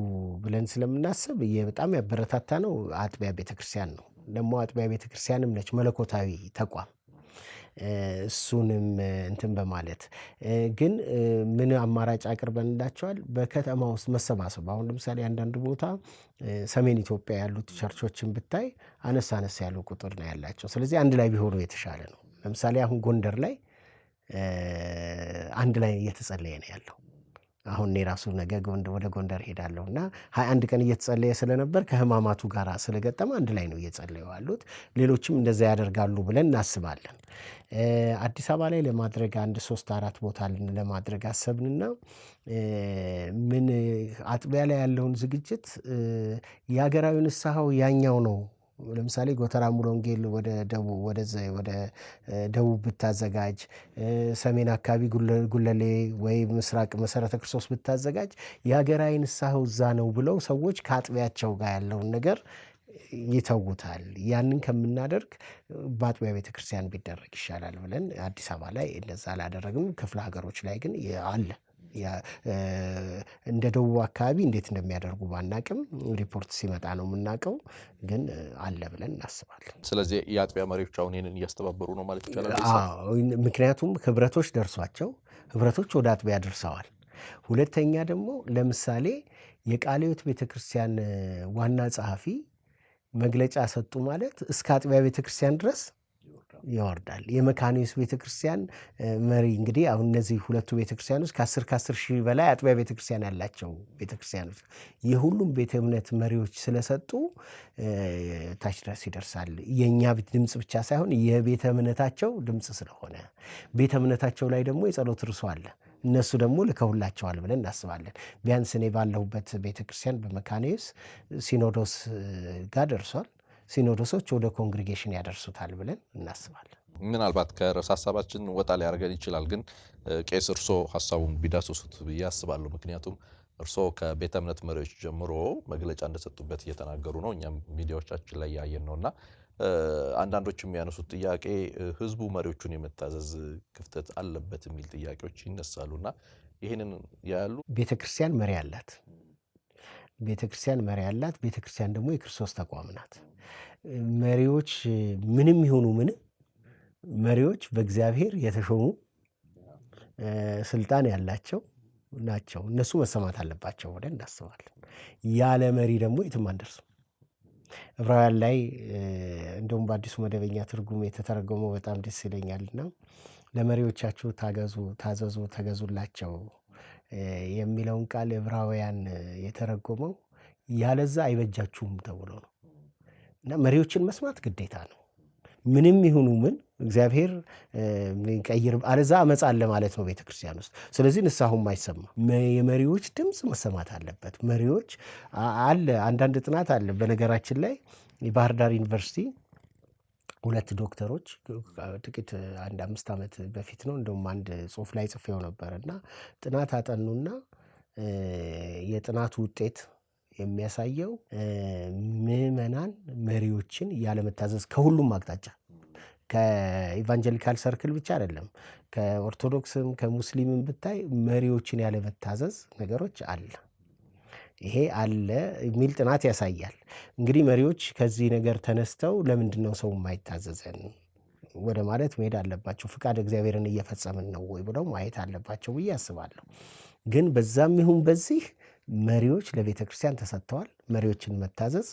ብለን ስለምናስብ በጣም ያበረታታ ነው አጥቢያ ቤተክርስቲያን ነው። ደግሞ አጥቢያ ቤተክርስቲያንም ነች መለኮታዊ ተቋም። እሱንም እንትን በማለት ግን ምን አማራጭ አቅርበንላቸዋል? በከተማ ውስጥ መሰባሰብ። አሁን ለምሳሌ አንዳንድ ቦታ ሰሜን ኢትዮጵያ ያሉት church ኦችን ብታይ አነስ አነስ ያሉ ቁጥር ነው ያላቸው። ስለዚህ አንድ ላይ ቢሆኑ የተሻለ ነው። ለምሳሌ አሁን ጎንደር ላይ አንድ ላይ እየተጸለየ ነው ያለው። አሁን እኔ ራሱ ነገ ወደ ጎንደር ሄዳለሁ እና 21 ቀን እየተጸለየ ስለነበር ከህማማቱ ጋር ስለገጠመ አንድ ላይ ነው እየጸለዩ ያሉት። ሌሎችም እንደዛ ያደርጋሉ ብለን እናስባለን። አዲስ አበባ ላይ ለማድረግ አንድ 3-4 ቦታ ለማድረግ አሰብንና ምን አጥቢያ ላይ ያለውን ዝግጅት የሀገራዊ ንስሐው ያኛው ነው። ለምሳሌ ጎተራ ሙሉ ወንጌል ወደ ደቡብ ወደዛ ወደ ደቡብ ብታዘጋጅ፣ ሰሜን አካባቢ ጉለሌ ወይ ምስራቅ መሰረተ ክርስቶስ ብታዘጋጅ የሀገራዊ ንስሐው እዛ ነው ብለው ሰዎች ከአጥቢያቸው ጋር ያለውን ነገር ይተውታል። ያንን ከምናደርግ በአጥቢያ ቤተክርስቲያን ቢደረግ ይሻላል ብለን አዲስ አበባ ላይ እንደዛ አላደረግንም። ክፍለ ሀገሮች ላይ ግን አለ። እንደ ደቡብ አካባቢ እንዴት እንደሚያደርጉ ባናቅም ሪፖርት ሲመጣ ነው የምናውቀው፣ ግን አለ ብለን እናስባለን። ስለዚህ የአጥቢያ መሪዎች አሁን ይሄንን እያስተባበሩ ነው ማለት ይቻላል? አዎ፣ ምክንያቱም ህብረቶች ደርሷቸው ህብረቶች ወደ አጥቢያ ደርሰዋል። ሁለተኛ ደግሞ ለምሳሌ የቃለ ሕይወት ቤተክርስቲያን ዋና ጸሐፊ መግለጫ ሰጡ ማለት እስከ አጥቢያ ቤተክርስቲያን ድረስ ይወርዳል። የመካነ ኢየሱስ ቤተክርስቲያን መሪ እንግዲህ አሁን እነዚህ ሁለቱ ቤተክርስቲያኖች ከአስር ሺህ በላይ አጥቢያ ቤተክርስቲያን ያላቸው ቤተክርስቲያኖች የሁሉም ቤተ እምነት መሪዎች ስለሰጡ ታች ድረስ ይደርሳል። የኛ ድምጽ ብቻ ሳይሆን የቤተ እምነታቸው ድምጽ ስለሆነ ቤተ እምነታቸው ላይ ደግሞ የጸሎት ርዕሱ አለ። እነሱ ደግሞ ልከውላቸዋል ብለን እናስባለን። ቢያንስ እኔ ባለሁበት ቤተክርስቲያን በመካነ ኢየሱስ ሲኖዶስ ጋር ደርሷል። ሲኖዶሶች ወደ congregation ያደርሱታል ብለን እናስባለን። ምናልባት ከርዕሰ ሀሳባችን ወጣ ሊያደርገን ይችላል፣ ግን ቄስ እርሶ ሀሳቡን ቢዳስሱት ብዬ አስባለሁ። ምክንያቱም እርሶ ከቤተ እምነት መሪዎች ጀምሮ መግለጫ እንደሰጡበት እየተናገሩ ነው፣ እኛም ሚዲያዎቻችን ላይ ያየን ነውና አንዳንዶች የሚያነሱት ጥያቄ ህዝቡ መሪዎቹን የመታዘዝ ክፍተት አለበት የሚል ጥያቄዎች ይነሳሉና ይሄንን ያሉ ቤተክርስቲያን መሪ አላት። ቤተክርስቲያን መሪ አላት። ቤተክርስቲያን ደግሞ የክርስቶስ ተቋም ናት። መሪዎች ምንም ይሁኑ ምንም መሪዎች በእግዚአብሔር የተሾሙ ስልጣን ያላቸው ናቸው። እነሱ መሰማት አለባቸው ብለን እናስባለን። ያለ መሪ ደግሞ የትም አንደርስም። ዕብራውያን ላይ እንደውም በአዲሱ መደበኛ ትርጉም የተተረጎመው በጣም ደስ ይለኛልና ለመሪዎቻችሁ ታገዙ፣ ታዘዙ፣ ተገዙላቸው የሚለውን ቃል ዕብራውያን የተረጎመው ያለዛ አይበጃችሁም ተብሎ ነው። እና መሪዎችን መስማት ግዴታ ነው። ምንም ይሁኑ ምን እግዚአብሔር ቀይር፣ አለዛ አመፅ አለ ማለት ነው ቤተክርስቲያን ውስጥ። ስለዚህ ንስሐውም አይሰማ። የመሪዎች ድምፅ መሰማት አለበት። መሪዎች አለ አንዳንድ ጥናት አለ። በነገራችን ላይ የባህር ዳር ዩኒቨርሲቲ ሁለት ዶክተሮች ጥቂት አንድ 5 ዓመት በፊት ነው እንደውም አንድ ጽሁፍ ላይ ጽፌው ነበር እና ጥናት አጠኑና የጥናቱ ውጤት የሚያሳየው ምዕመናን መሪዎችን ያለመታዘዝ ከሁሉም አቅጣጫ ከ evangelical circle ብቻ አይደለም፣ ከኦርቶዶክስም ከሙስሊምም ብታይ መሪዎችን ያለመታዘዝ ነገሮች አለ። ይሄ አለ የሚል ጥናት ያሳያል። እንግዲህ መሪዎች ከዚህ ነገር ተነስተው ለምንድነው ሰው የማይታዘዘን ወደ ማለት መሄድ አለባቸው። ፍቃድ እግዚአብሔርን እየፈጸምን ነው ወይ ብለው ማየት አለባቸው ብዬ አስባለሁ። ግን በዛም ይሁን በዚህ መሪዎች ለቤተክርስቲያን ተሰጥተዋል። መሪዎችን መታዘዝ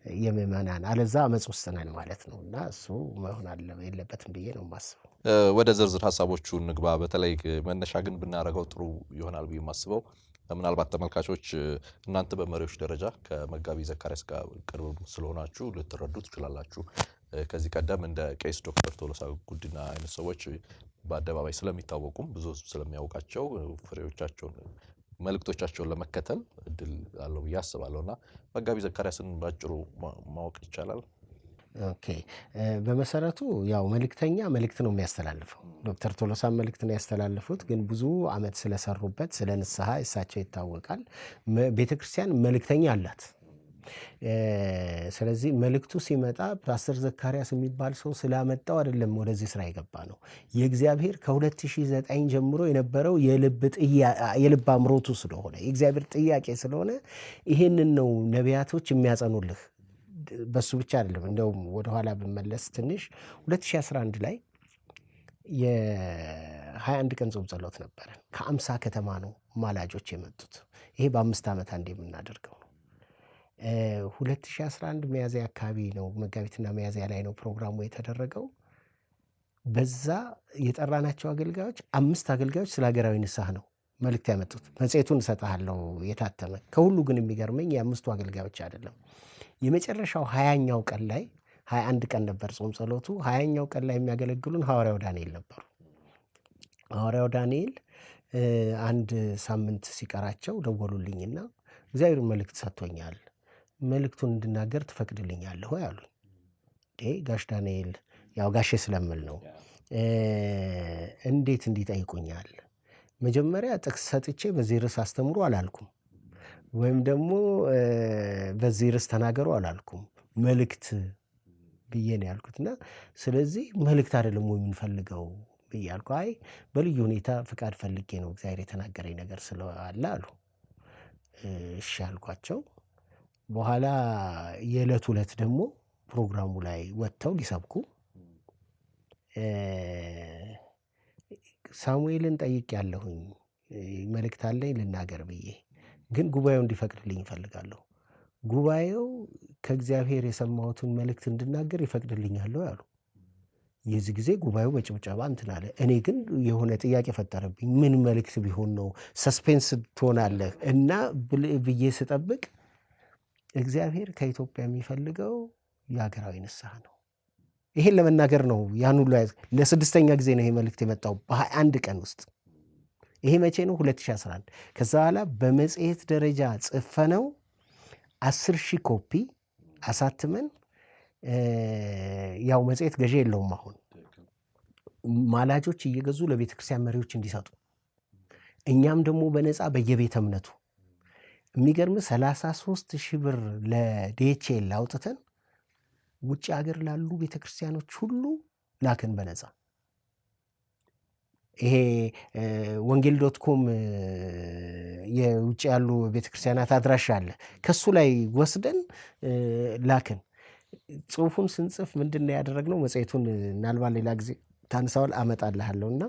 የምዕመናን አለዛ አመፅ ውስጥ ነን ማለት ነው። እና እሱ መሆን የለበትም ብዬ ነው የማስበው። ወደ ዝርዝር ሀሳቦቹ እንግባ። በተለይ መነሻ ግን ብናደርገው ጥሩ ይሆናል ብዬ የማስበው ምናልባት ተመልካቾች እናንተ በመሪዎች ደረጃ ከመጋቢ ዘካርያስ ጋር ቅርብ ስለሆናችሁ ልትረዱ ትችላላችሁ። ከዚህ ቀደም እንደ ቄስ ዶክተር ቶሎሳ ጉዲና አይነት ሰዎች በአደባባይ ስለሚታወቁም ብዙ ሕዝብ ስለሚያውቃቸው ፍሬዎቻቸውን መልእክቶቻቸውን ለመከተል እድል አለው ብዬ አስባለሁ። እና መጋቢ ዘካርያስን ባጭሩ ማወቅ ይቻላል? Okay፣ በመሰረቱ ያው መልእክተኛ መልእክት ነው የሚያስተላልፈው። ዶክተር ቶሎሳም መልእክት ነው ያስተላልፉት። ግን ብዙ አመት ስለሰሩበት ስለ ንስሐ እሳቸው ይታወቃል። ቤተክርስቲያን መልእክተኛ አላት። ስለዚህ መልእክቱ ሲመጣ ፓስተር ዘካርያስ የሚባል ሰው ስላመጣው አይደለም ወደዚህ ስራ የገባ ነው። የእግዚአብሔር ከ2009 ጀምሮ የነበረው የልብ አምሮቱ ስለሆነ የእግዚአብሔር ጥያቄ ስለሆነ ይሄንን ነው ነቢያቶች የሚያጸኑልህ። በሱ ብቻ አይደለም። እንደውም ወደ ኋላ ብመለስ ትንሽ 2011 ላይ የ21 ቀን ጾም ጸሎት ነበረ። ከ50 ከተማ ነው ማላጆች የመጡት። ይሄ በ5 ዓመት አንዴ የምናደርገው ነው። 2011 ሚያዝያ አካባቢ ነው፣ መጋቢትና ሚያዝያ ላይ ነው ፕሮግራሙ የተደረገው። በዛ የጠራናቸው አገልጋዮች 5 አገልጋዮች ስለ ሀገራዊ ንስሐ ነው መልእክት ያመጡት። መጽሔቱን እሰጥሃለሁ የታተመ። ከሁሉ ግን የሚገርመኝ የ5ቱ አገልጋዮች አይደለም። የመጨረሻው 20ኛው ቀን ላይ 21 ቀን ነበር ጾም ጸሎቱ። 20ኛው ቀን ላይ የሚያገለግሉን ሐዋርያው ዳንኤል ነበሩ። ሐዋርያው ዳንኤል አንድ ሳምንት ሲቀራቸው ደወሉልኝና እግዚአብሔር መልእክት ሰጥቶኛል፣ መልእክቱን እንድናገር ትፈቅድልኛለህ ወይ አሉኝ። ጋሽ ዳንኤል ያው ጋሼ ስለምል ነው፣ እንዴት እንዲጠይቁኛል? መጀመሪያ ጥቅስ ሰጥቼ በዚህ ርዕስ አስተምሩ አላልኩም፣ ወይም ደግሞ በዚህ ርዕስ ተናገሩ አላልኩም። መልእክት ብዬ ነው ያልኩትና ስለዚህ መልእክት አይደለም ወይ የምንፈልገው ብዬ አልኩ። አይ በልዩ ሁኔታ ፍቃድ ፈልጌ ነው እግዚአብሔር የተናገረኝ ነገር ስላለ አሉ። እሺ አልኳቸው። በኋላ የዕለቱ ዕለት ደግሞ ፕሮግራሙ ላይ ወጥተው ሊሰብኩ ሳሙኤልን ጠይቄያለሁኝ፣ መልእክት አለኝ ልናገር ብዬ፣ ግን ጉባኤው እንዲፈቅድልኝ እፈልጋለሁ። ጉባኤው ከእግዚአብሔር የሰማሁትን መልእክት እንድናገር ይፈቅድልኛል አሉ። የዚህ ጊዜ ጉባኤው በጭብጨባ እንትን አለ። እኔ ግን የሆነ ጥያቄ ፈጠረብኝ። ምን መልእክት ቢሆን ነው? suspense ትሆናለህ እና ብዬ ስጠብቅ እግዚአብሔር ከኢትዮጵያ የሚፈልገው የሀገራዊ ንስሐ ነው። ይሄን ለመናገር ነው ያን ሁሉ ለስድስተኛ ጊዜ ነው ይሄ መልእክት የመጣው በ21 ቀን ውስጥ። ይሄ መቼ ነው? 2011። ከዛ በኋላ በመጽሔት ደረጃ ጽፈነው 10,000 ኮፒ አሳትመን፣ ያው መጽሔት ገዢ የለውም አሁን፣ ማላጆች እየገዙ ለቤተክርስቲያን መሪዎች እንዲሰጡ፣ እኛም ደግሞ በነፃ በየቤተ እምነቱ የሚገርም 33,000 ብር ለዲኤችኤል አውጥተን ውጭ ሀገር ላሉ ቤተክርስቲያኖች ሁሉ ላክን በነፃ። ይሄ ወንጌል dot com የውጭ ያሉ ቤተክርስቲያናት አድራሻ አለ፣ ከሱ ላይ ወስደን ላክን። ጽሁፉን ስንጽፍ ምንድን ነው ያደረግነው? መጽሔቱን ምናልባት ሌላ ጊዜ ታንሳዋል አመጣልሃለሁ እና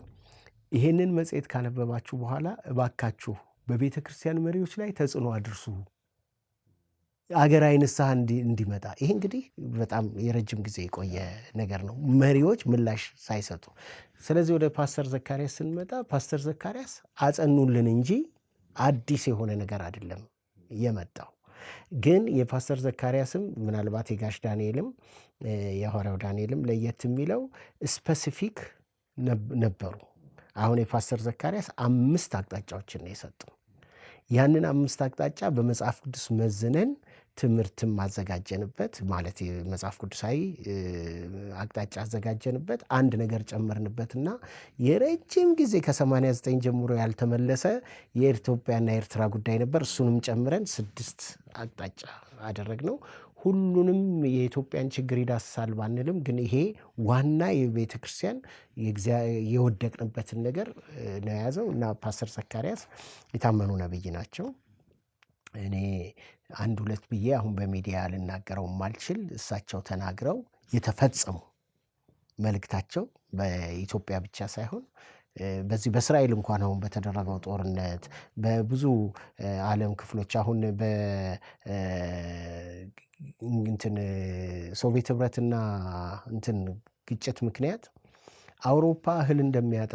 ይሄንን መጽሔት ካነበባችሁ በኋላ እባካችሁ በቤተ ክርስቲያን መሪዎች ላይ ተጽዕኖ አድርሱ፣ አገራዊ ንስሐ እንዲመጣ። ይሄ እንግዲህ በጣም የረጅም ጊዜ የቆየ ነገር ነው፣ መሪዎች ምላሽ ሳይሰጡ። ስለዚህ ወደ ፓስተር ዘካርያስ ስንመጣ ፓስተር ዘካርያስ አጸኑልን እንጂ አዲስ የሆነ ነገር አይደለም የመጣው። ግን የፓስተር ዘካርያስም ምናልባት የጋሽ ዳንኤልም የሐዋርያው ዳንኤልም ለየት የሚለው specific ነበሩ። አሁን የፓስተር ዘካርያስ 5 አቅጣጫዎችን ነው የሰጡ። ያንን 5 አቅጣጫ በመጽሐፍ ቅዱስ መዝነን ትምህርትም አዘጋጀንበት፣ ማለት የመጽሐፍ ቅዱሳዊ አቅጣጫ አዘጋጀንበት፣ አንድ ነገር ጨመርንበትና የረጅም ጊዜ ከ89 ጀምሮ ያልተመለሰ የኢትዮጵያና የኤርትራ ጉዳይ ነበር። እሱንም ጨምረን 6 አቅጣጫ አደረግነው። ሁሉንም የኢትዮጵያን ችግር ይዳስሳል ባንልም ግን ይሄ ዋና የቤተክርስቲያን የወደቅንበትን ነገር ነው የያዘው። እና ፓስተር ዘካርያስ የታመኑ ነብይ ናቸው። እኔ 1-2 ብዬ አሁን በሚዲያ ልናገረው የማልችል እሳቸው ተናግረው የተፈጸሙ መልእክታቸው በኢትዮጵያ ብቻ ሳይሆን በዚህ በእስራኤል እንኳን አሁን በተደረገው ጦርነት በብዙ ዓለም ክፍሎች አሁን በ እንትን ሶቪየት ህብረትና እንትን ግጭት ምክንያት አውሮፓ እህል እንደሚያጣ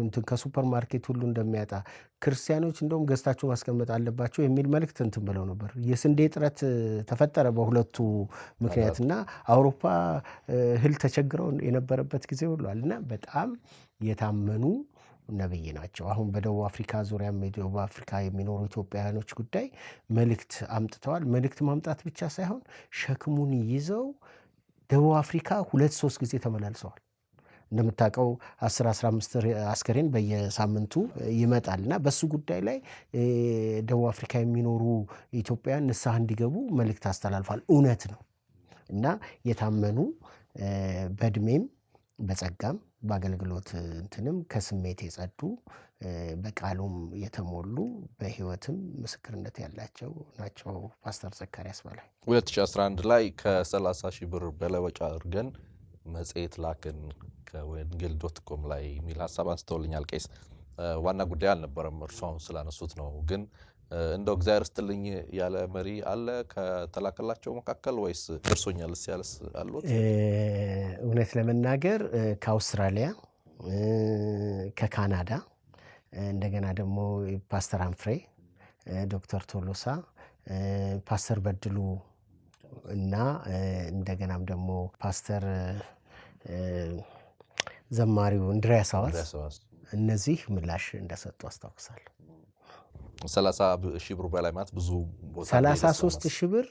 እንትን ከሱፐር ማርኬት ሁሉ እንደሚያጣ ክርስቲያኖች እንደውም ገዝታችሁ ማስቀመጥ አለባቸው የሚል መልእክት እንትን ብለው ነበር። የስንዴ እጥረት ተፈጠረ በሁለቱ ምክንያትና አውሮፓ እህል ተቸግረው የነበረበት ጊዜ ሁሉ አለና በጣም የታመኑ ነብይ ናቸው። አሁን በደቡብ አፍሪካ ዙሪያም የደቡብ አፍሪካ የሚኖሩ ኢትዮጵያውያኖች ጉዳይ መልእክት አምጥተዋል። መልእክት ማምጣት ብቻ ሳይሆን ሸክሙን ይዘው ደቡብ አፍሪካ 2-3 ጊዜ ተመላልሰዋል። እንደምታውቀው 10-15 አስከሬን በየሳምንቱ ይመጣልና በሱ ጉዳይ ላይ ደቡብ አፍሪካ የሚኖሩ ኢትዮጵያውያን ንስሐ እንዲገቡ መልእክት አስተላልፏል። እውነት ነው እና የታመኑ በእድሜም በጸጋም በአገልግሎት እንትንም ከስሜት የጸዱ በቃሉም የተሞሉ በህይወትም ምስክርነት ያላቸው ናቸው ፓስተር ዘካርያስ በላይ። 2011 ላይ ከሰላሳ ሺህ ብር በላይ ወጪ አድርገን መጽሔት ላክን ከወንጌል dot com ላይ የሚል ሐሳብ አንስተውልኛል ቄስ። ዋና ጉዳይ አልነበረም እርሱ አሁን ስላነሱት ነው። ግን እንደው እግዚአብሔር ይስጥልኝ ያለ መሪ አለ ከተላከላቸው መካከል ወይስ ደርሶኛልስ ያለስ አሉት? እውነት ለመናገር ከአውስትራሊያ፣ ከካናዳ፣ እንደገና ደግሞ ፓስተር አንፍሬ፣ ዶክተር ቶሎሳ፣ ፓስተር በድሉ እና እንደገናም ደግሞ ፓስተር ዘማሪው እንድሪያስ አዋዝ እንድሪያስ አዋዝ። እነዚህ ምላሽ እንደሰጡ አስታውሳለሁ። 30 ሺህ ብር በላይ ማለት ብዙ ቦታ ላይ ሰላሳ ሶስት ደርሰናል። ሺህ ብር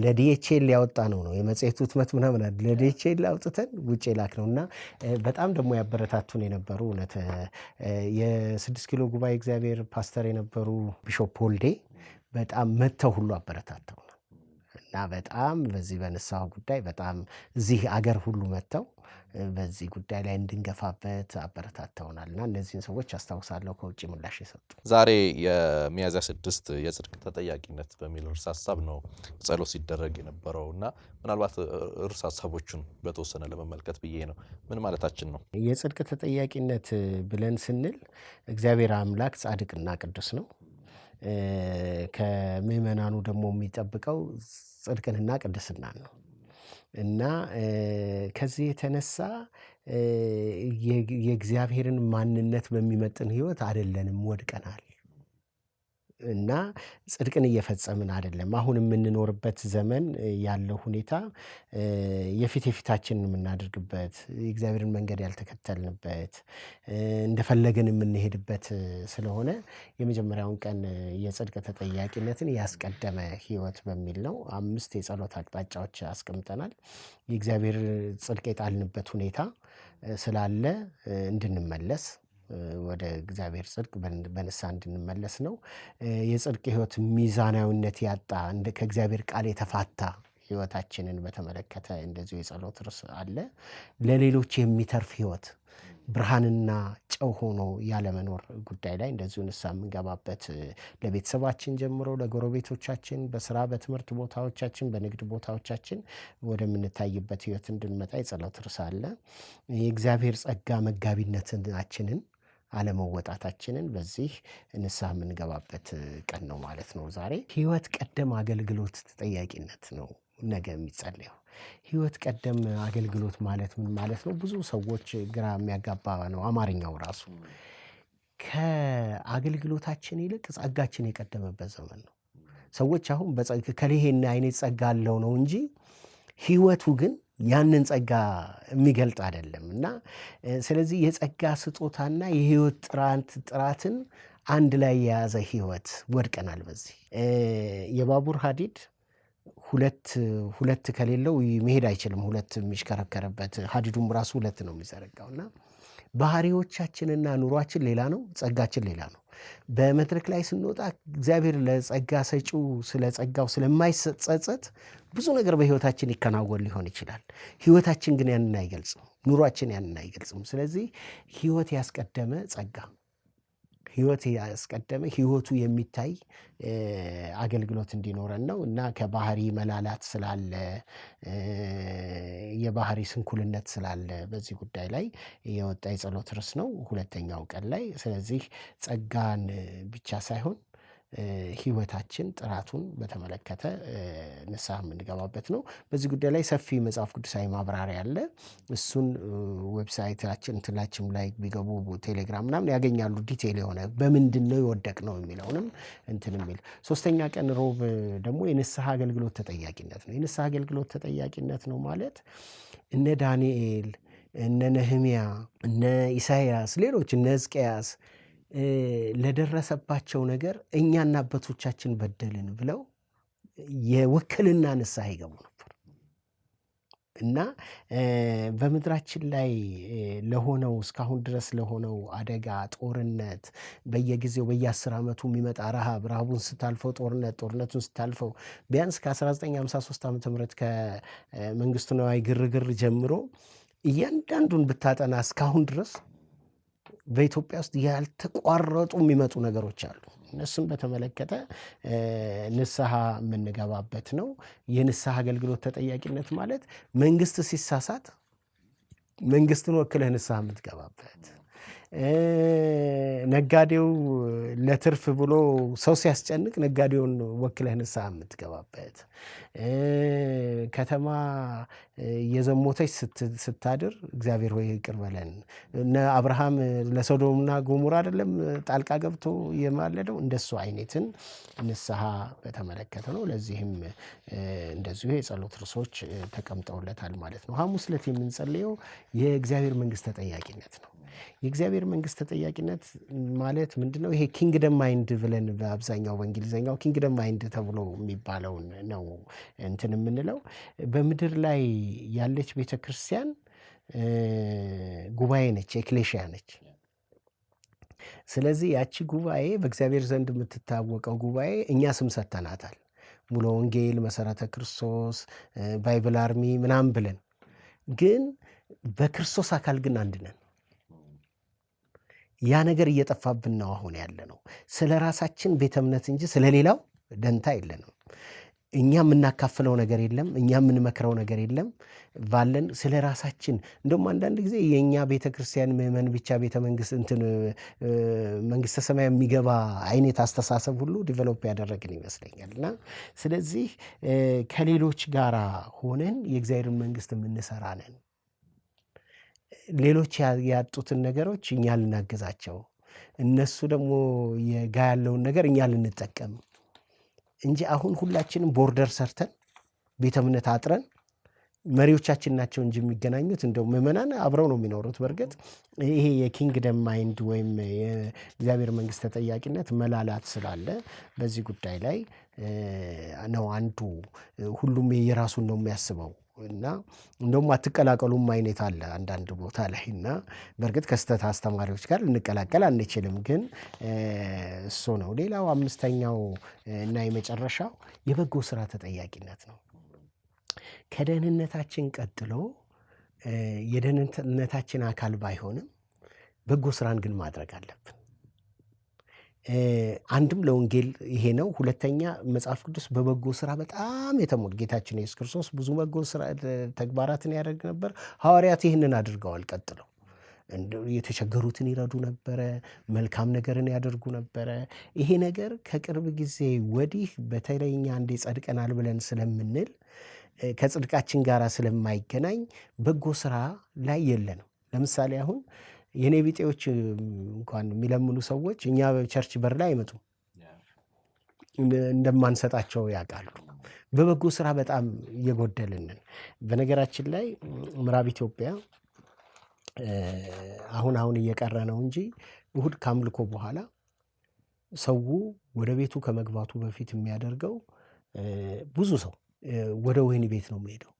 ለዲኤችኤል ያወጣ ነው ነው የመጽሔቱ ህትመት ምናምን አይደል፣ ለዲኤችኤል አውጥተን ውጪ የላክ ነው። እና በጣም ደግሞ ያበረታቱን የነበሩ እውነት የ6 ኪሎ ጉባኤ እግዚአብሔር ፓስተር የነበሩ ቢሾፕ ወልዴ በጣም መተው ሁሉ አበረታተውናል። እና በጣም በዚህ በንስሐው ጉዳይ በጣም እዚህ አገር ሁሉ መተው በዚህ ጉዳይ ላይ እንድንገፋበት አበረታተውናል። እና እነዚህን ሰዎች አስታውሳለሁ ከውጪ ምላሽ የሰጡ። ዛሬ የሚያዝያ 6 የጽድቅ ተጠያቂነት በሚል ርዕሰ ሐሳብ ነው ጸሎት ሲደረግ የነበረው። እና ምናልባት ርዕሰ ሐሳቦቹን በተወሰነ ለመመልከት ብዬ ነው። ምን ማለታችን ነው? የጽድቅ ተጠያቂነት ብለን ስንል እግዚአብሔር አምላክ ጻድቅና ቅዱስ ነው። ከምእመናኑ ደግሞ የሚጠብቀው ጽድቅንና ቅድስናን ነው። እና ከዚህ የተነሳ የእግዚአብሔርን ማንነት በሚመጥን ህይወት አይደለንም፣ ወድቀናል። እና ጽድቅን እየፈጸምን አይደለም። አሁን የምንኖርበት ዘመን ያለው ሁኔታ የፊት የፊታችንን የምናደርግበት፣ የእግዚአብሔርን መንገድ ያልተከተልንበት፣ እንደፈለግን የምንሄድበት ስለሆነ የመጀመሪያውን ቀን የጽድቅ ተጠያቂነትን ያስቀደመ ህይወት በሚል ነው። 5 የጸሎት አቅጣጫዎች አስቀምጠናል። የእግዚአብሔር ጽድቅ የጣልንበት ሁኔታ ስላለ እንድንመለስ ወደ እግዚአብሔር ጽድቅ በንስሐ እንድንመለስ ነው። የጽድቅ ህይወት ሚዛናዊነት ያጣ እንደ ከእግዚአብሔር ቃል የተፋታ ህይወታችንን በተመለከተ እንደዚሁ የጸሎት ርዕስ አለ። ለሌሎች የሚተርፍ ህይወት ብርሃንና ጨው ሆኖ ያለመኖር ጉዳይ ላይ እንደዚሁ ንስሐ የምንገባበት፣ ለቤተሰባችን ጀምሮ ለጎረቤቶቻችን፣ በስራ በትምህርት ቦታዎቻችን፣ በንግድ ቦታዎቻችን ወደምንታይበት ህይወት እንድንመጣ የጸሎት ርዕስ አለ። የእግዚአብሔር ጸጋ መጋቢነታችንን አለመወጣታችንን በዚህ ንስሐ የምንገባበት ቀን ነው ማለት ነው። ዛሬ ህይወት ቀደም አገልግሎት ተጠያቂነት ነው ነገ የሚጸለየው። ህይወት ቀደም አገልግሎት ማለት ምን ማለት ነው? ብዙ ሰዎች ግራ የሚያጋባ ነው አማርኛው ራሱ። ከአገልግሎታችን ይልቅ ጸጋችን የቀደመበት ዘመን ነው። ሰዎች አሁን ከሌሄና አይነት ጸጋ አለው ነው እንጂ ህይወቱ ግን ያንን ጸጋ የሚገልጥ አይደለም። እና ስለዚህ የጸጋ ስጦታና የህይወት ጥራትን አንድ ላይ የያዘ ህይወት ወድቀናል። በዚህ የባቡር ሀዲድ ሁለት ሁለት ከሌለው መሄድ አይችልም። ሁለት የሚሽከረከርበት ሀዲዱም ራሱ ሁለት ነው የሚዘረጋው። እና ባህሪዎቻችንና ኑሯችን ሌላ ነው፣ ጸጋችን ሌላ ነው። በመድረክ ላይ ስንወጣ እግዚአብሔር ለጸጋ ሰጪው ስለ ጸጋው ስለማይጸጸት ብዙ ነገር በህይወታችን ይከናወን ሊሆን ይችላል። ህይወታችን ግን ያንን አይገልጽም፣ ኑሯችን ያንን አይገልጽም። ስለዚህ ህይወት ያስቀደመ ጸጋ፣ ህይወት ያስቀደመ ህይወቱ የሚታይ አገልግሎት እንዲኖረን ነው። እና ከባህሪ መላላት ስላለ፣ የባህሪ ስንኩልነት ስላለ በዚህ ጉዳይ ላይ የወጣ የጸሎት ርዕስ ነው ሁለተኛው ቀን ላይ። ስለዚህ ጸጋን ብቻ ሳይሆን ህይወታችን ጥራቱን በተመለከተ ንስሐ የምንገባበት ነው። በዚህ ጉዳይ ላይ ሰፊ መጽሐፍ ቅዱሳዊ ማብራሪያ አለ። እሱን website ኣችን እንትናችን ላይ ቢገቡ ቴሌግራም ምናምን ያገኛሉ። Detail የሆነ በምንድነው የወደቅነው የሚለውንም እንትን የሚል። ሶስተኛ ቀን ሮብ ደግሞ የንስሐ አገልግሎት ተጠያቂነት ነው። የንስሐ አገልግሎት ተጠያቂነት ነው ማለት እነ ዳንኤል፣ እነ ነህሚያ፣ እነ ኢሳይያስ፣ ሌሎች እነ ሕዝቅያስ ለደረሰባቸው ነገር እኛና አባቶቻችን በደልን ብለው የውክልና ንስሐ ይገቡ ነበር። እና በምድራችን ላይ ለሆነው እስካሁን ድረስ ለሆነው አደጋ፣ ጦርነት፣ በየጊዜው በየ10 ዓመቱ የሚመጣ ረሃብ፣ ረሃቡን ስታልፈው ጦርነት፣ ጦርነቱን ስታልፈው ቢያንስ ከ1953 ዓመተ ምህረት ከመንግስቱ ነዋይ ግርግር ጀምሮ እያንዳንዱን ብታጠና እስካሁን ድረስ በኢትዮጵያ ውስጥ ያልተቋረጡ የሚመጡ ነገሮች አሉ። እነሱን በተመለከተ ንስሐ የምንገባበት ነው። የንስሐ አገልግሎት ተጠያቂነት ማለት መንግስት ሲሳሳት መንግስትን ወክለህ ንስሐ የምትገባበት፣ ነጋዴው ለትርፍ ብሎ ሰው ሲያስጨንቅ ነጋዴውን ወክለህ ንስሐ የምትገባበት፣ ከተማ የዘሞተች ስታድር እግዚአብሔር ሆይ ይቅር በለን፣ እነ አብርሃም ለሶዶምና ጎሞራ አይደለም ጣልቃ ገብቶ የማለደው፣ እንደሱ አይነትን ንስሐ በተመለከተ ነው። ለዚህም እንደዚሁ የጸሎት ርዕሶች ተቀምጠውለታል ማለት ነው። ሐሙስ ዕለት የምንጸልየው የእግዚአብሔር መንግስት ተጠያቂነት ነው። የእግዚአብሔር መንግስት ተጠያቂነት ማለት ምንድነው? ይሄ kingdom mind ብለን በአብዛኛው በእንግሊዘኛው kingdom mind ተብሎ የሚባለውን ነው እንትን የምንለው። በምድር ላይ ያለች ቤተክርስቲያን ጉባኤ ነች፣ ኤክሌሽያ ነች። ስለዚህ ያቺ ጉባኤ በእግዚአብሔር ዘንድ የምትታወቀው ጉባኤ እኛ ስም ሰጥተናታል። ሙሉ ወንጌል፣ መሰረተ ክርስቶስ፣ Bible Army ምናምን ብለን፣ ግን በክርስቶስ አካል ግን አንድ ነን። ያ ነገር እየጠፋብን ነው አሁን ያለነው። ስለራሳችን ቤተ እምነት እንጂ ስለሌላው ደንታ የለንም። እኛ የምናካፍለው ነገር የለም፣ እኛ የምንመክረው ነገር የለም። ባለን ስለራሳችን እንደውም አንዳንድ ጊዜ የኛ ቤተክርስቲያን ምእመን ብቻ ቤተ መንግስት እንትን መንግስተ ሰማይ የሚገባ አይነት አስተሳሰብ ሁሉ develop ያደረግን ይመስለኛል። እና ስለዚህ ከሌሎች ጋራ ሆነን የእግዚአብሔርን መንግስት የምንሰራ ነን። ሌሎች ያጡትን ነገሮች እኛ ልናግዛቸው፣ እነሱ ደግሞ የጋ ያለውን ነገር እኛ ልንጠቀም እንጂ አሁን ሁላችንም border ሰርተን ቤተ እምነት አጥረን መሪዎቻችን ናቸው እንጂ የሚገናኙት እንደው ምዕመናን አብረው ነው የሚኖሩት። በእርግጥ ይሄ የ kingdom mind ወይም የእግዚአብሔር መንግስት ተጠያቂነት መላላት ስላለ በዚህ ጉዳይ ላይ ነው አንዱ። ሁሉም የራሱን ነው የሚያስበው እና እንደውም አትቀላቀሉም አይነት አለ አንዳንድ ቦታ ላይ። እና በእርግጥ ከስህተት አስተማሪዎች ጋር ልንቀላቀል አንችልም፣ ግን እሱ ነው። ሌላው አምስተኛው እና የመጨረሻው የበጎ ስራ ተጠያቂነት ነው። ከደህንነታችን ቀጥሎ የደህንነታችን አካል ባይሆንም በጎ ስራን ግን ማድረግ አለብን። አንድም ለወንጌል ይሄ ነው። ሁለተኛ መጽሐፍ ቅዱስ በበጎ ስራ በጣም የተሞላ፣ ጌታችን ኢየሱስ ክርስቶስ ብዙ በጎ ስራ ተግባራትን ያደርግ ነበር። ሐዋርያት ይህንን አድርገዋል። ቀጥለው የተቸገሩትን ይረዱ ነበረ፣ መልካም ነገርን ያደርጉ ነበረ። ይሄ ነገር ከቅርብ ጊዜ ወዲህ በተለይ እኛ እንዴ ጸድቀናል ብለን ስለምንል ከጽድቃችን ጋር ስለማይገናኝ በጎ ስራ ላይ የለንም። ለምሳሌ አሁን የኔ ቢጤዎች እንኳን የሚለምኑ ሰዎች እኛ church በር ላይ አይመጡም፣ እንደማንሰጣቸው ያውቃሉ። በበጎ ስራ በጣም እየጎደልንን። በነገራችን ላይ ምዕራብ ኢትዮጵያ አሁን አሁን እየቀረ ነው እንጂ እሁድ ካምልኮ በኋላ ሰው ወደ ቤቱ ከመግባቱ በፊት የሚያደርገው ብዙ ሰው ወደ ወህኒ ቤት ነው የሚሄደው።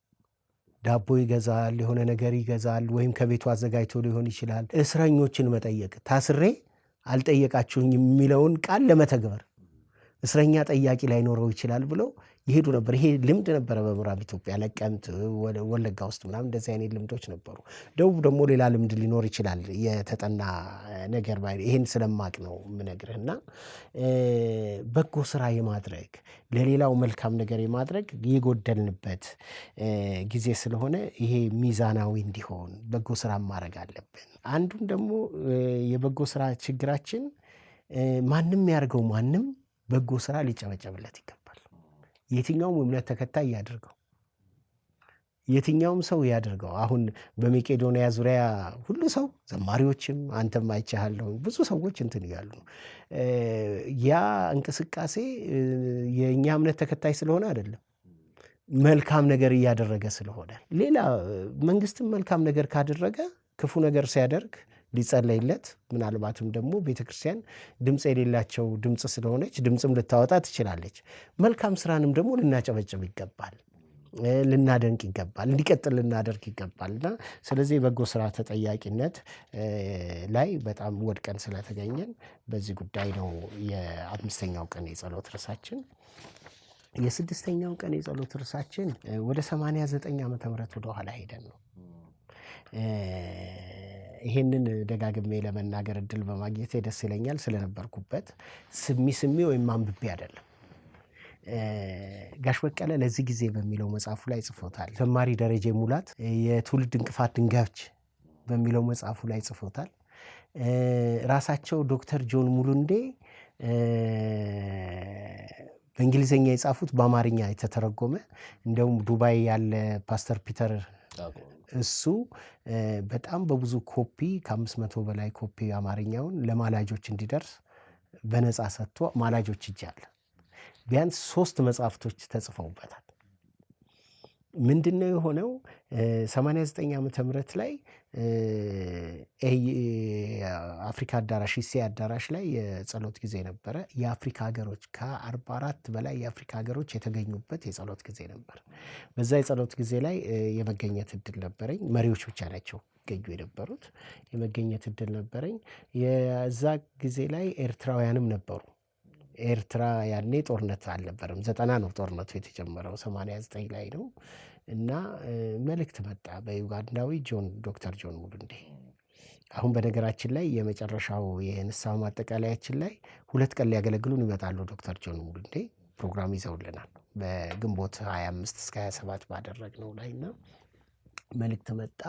ዳቦ ይገዛል፣ የሆነ ነገር ይገዛል፣ ወይም ከቤቱ አዘጋጅቶ ሊሆን ይችላል። እስረኞችን መጠየቅ፣ ታስሬ አልጠየቃችሁኝ የሚለውን ቃል ለመተግበር እስረኛ ጠያቂ ላይኖረው ይችላል ብለው ይሄዱ ነበር። ይሄ ልምድ ነበረ በምዕራብ ኢትዮጵያ ለቀምት፣ ወለጋ ውስጥ ምናምን እንደዚህ አይነት ልምዶች ነበሩ። ደቡብ ደግሞ ሌላ ልምድ ሊኖር ይችላል፣ የተጠና ነገር ባይ ይሄን ስለማቅ ነው የምነግርህ። እና በጎ ስራ የማድረግ፣ ለሌላው መልካም ነገር የማድረግ የጎደልንበት ጊዜ ስለሆነ ይሄ ሚዛናዊ እንዲሆን በጎ ስራ ማድረግ አለብን። አንዱም ደግሞ የበጎ ስራ ችግራችን ማንም ያርገው ማንም በጎ ስራ ሊጨበጨብለት ይገባል። የትኛውም እምነት ተከታይ ያድርገው፣ የትኛውም ሰው ያድርገው። አሁን በመቄዶንያ ዙሪያ ሁሉ ሰው ዘማሪዎችም፣ አንተም አይቻለሁ፣ ብዙ ሰዎች እንትን እያሉ ነው። ያ እንቅስቃሴ የእኛ እምነት ተከታይ ስለሆነ አይደለም፣ መልካም ነገር እያደረገ ስለሆነ። ሌላ መንግስትም መልካም ነገር ካደረገ ክፉ ነገር ሲያደርግ ሊጸለይለት፣ ምናልባትም ደግሞ ቤተክርስቲያን ድምፅ የሌላቸው ድምፅ ስለሆነች ድምፅም ልታወጣ ትችላለች። መልካም ስራንም ደግሞ ልናጨበጭብ ይገባል፣ ልናደንቅ ይገባል፣ እንዲቀጥል ልናደርግ ይገባል። እና ስለዚህ የበጎ ስራ ተጠያቂነት ላይ በጣም ወድቀን ስለተገኘን በዚህ ጉዳይ ነው የአምስተኛው ቀን የጸሎት ርዕሳችን። የስድስተኛው ቀን የጸሎት ርዕሳችን ወደ 89 ዓመተ ምህረት ወደ ኋላ ሄደን ነው። ይሄንን ደጋግሜ ለመናገር እድል በማግኘቴ ደስ ይለኛል። ስለነበርኩበት ስሚ ስሚ ወይም አንብቤ አይደለም። ጋሽ በቀለ ለዚህ ጊዜ በሚለው መጽሐፉ ላይ ጽፎታል። ዘማሪ ደረጀ ሙላት የትውልድ እንቅፋት ድንጋዮች በሚለው መጽሐፉ ላይ ጽፎታል። ራሳቸው ዶክተር ጆን ሙሉንዴ በእንግሊዘኛ የጻፉት በአማርኛ የተተረጎመ፣ እንደውም ዱባይ ያለ ፓስተር ፒተር እሱ በጣም በብዙ ኮፒ፣ ከ500 በላይ ኮፒ አማርኛውን ለማላጆች እንዲደርስ በነፃ ሰጥቶ ማላጆች እጅ አለ። ቢያንስ ሶስት መጽሐፍቶች ተጽፈውበታል። ምንድነው የሆነው? 89 ዓመተ ምህረት ላይ አፍሪካ አዳራሽ፣ ኢሲኤ አዳራሽ ላይ የጸሎት ጊዜ ነበረ። የአፍሪካ ሀገሮች፣ ከ44 በላይ የአፍሪካ ሀገሮች የተገኙበት የጸሎት ጊዜ ነበር። በዛ የጸሎት ጊዜ ላይ የመገኘት እድል ነበረኝ። መሪዎች ብቻ ናቸው ይገኙ የነበሩት። የመገኘት እድል ነበረኝ። የዛ ጊዜ ላይ ኤርትራውያንም ነበሩ። ኤርትራ ያኔ ጦርነት አልነበረም። 90 ነው ጦርነቱ የተጀመረው፣ 89 ላይ ነው። እና መልእክት መጣ በዩጋንዳዊ ጆን፣ ዶክተር ጆን ሙሉንዴ። አሁን በነገራችን ላይ የመጨረሻው የንስሐ ማጠቃለያችን ላይ 2 ቀን ሊያገለግሉን ይመጣሉ። ዶክተር ጆን ሙሉንዴ ፕሮግራም ይዘውልናል። በግንቦት 25 እስከ 27 ባደረግነው ላይ። እና መልእክት መጣ።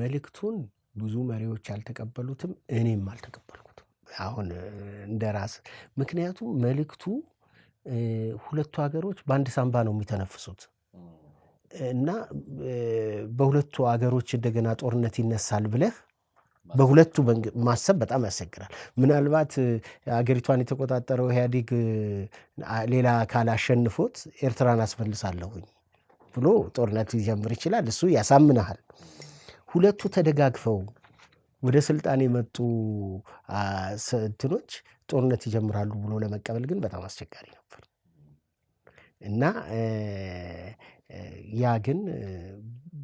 መልእክቱን ብዙ መሪዎች አልተቀበሉትም፣ እኔም አልተቀበልኩትም። አሁን እንደ ራስ፣ ምክንያቱም መልእክቱ ሁለቱ ሀገሮች በአንድ ሳንባ ነው የሚተነፍሱት እና በሁለቱ ሀገሮች እንደገና ጦርነት ይነሳል ብለህ በሁለቱ ማሰብ በጣም ያስቸግራል። ምናልባት አገሪቷን የተቆጣጠረው ኢህአዴግ ሌላ አካል አሸንፎት ኤርትራን አስመልሳለሁኝ ብሎ ጦርነት ሊጀምር ይችላል። እሱ ያሳምንሃል። ሁለቱ ተደጋግፈው ወደ ስልጣን የመጡ እንትኖች ጦርነት ይጀምራሉ ብሎ ለመቀበል ግን በጣም አስቸጋሪ ነበር። እና ያ ግን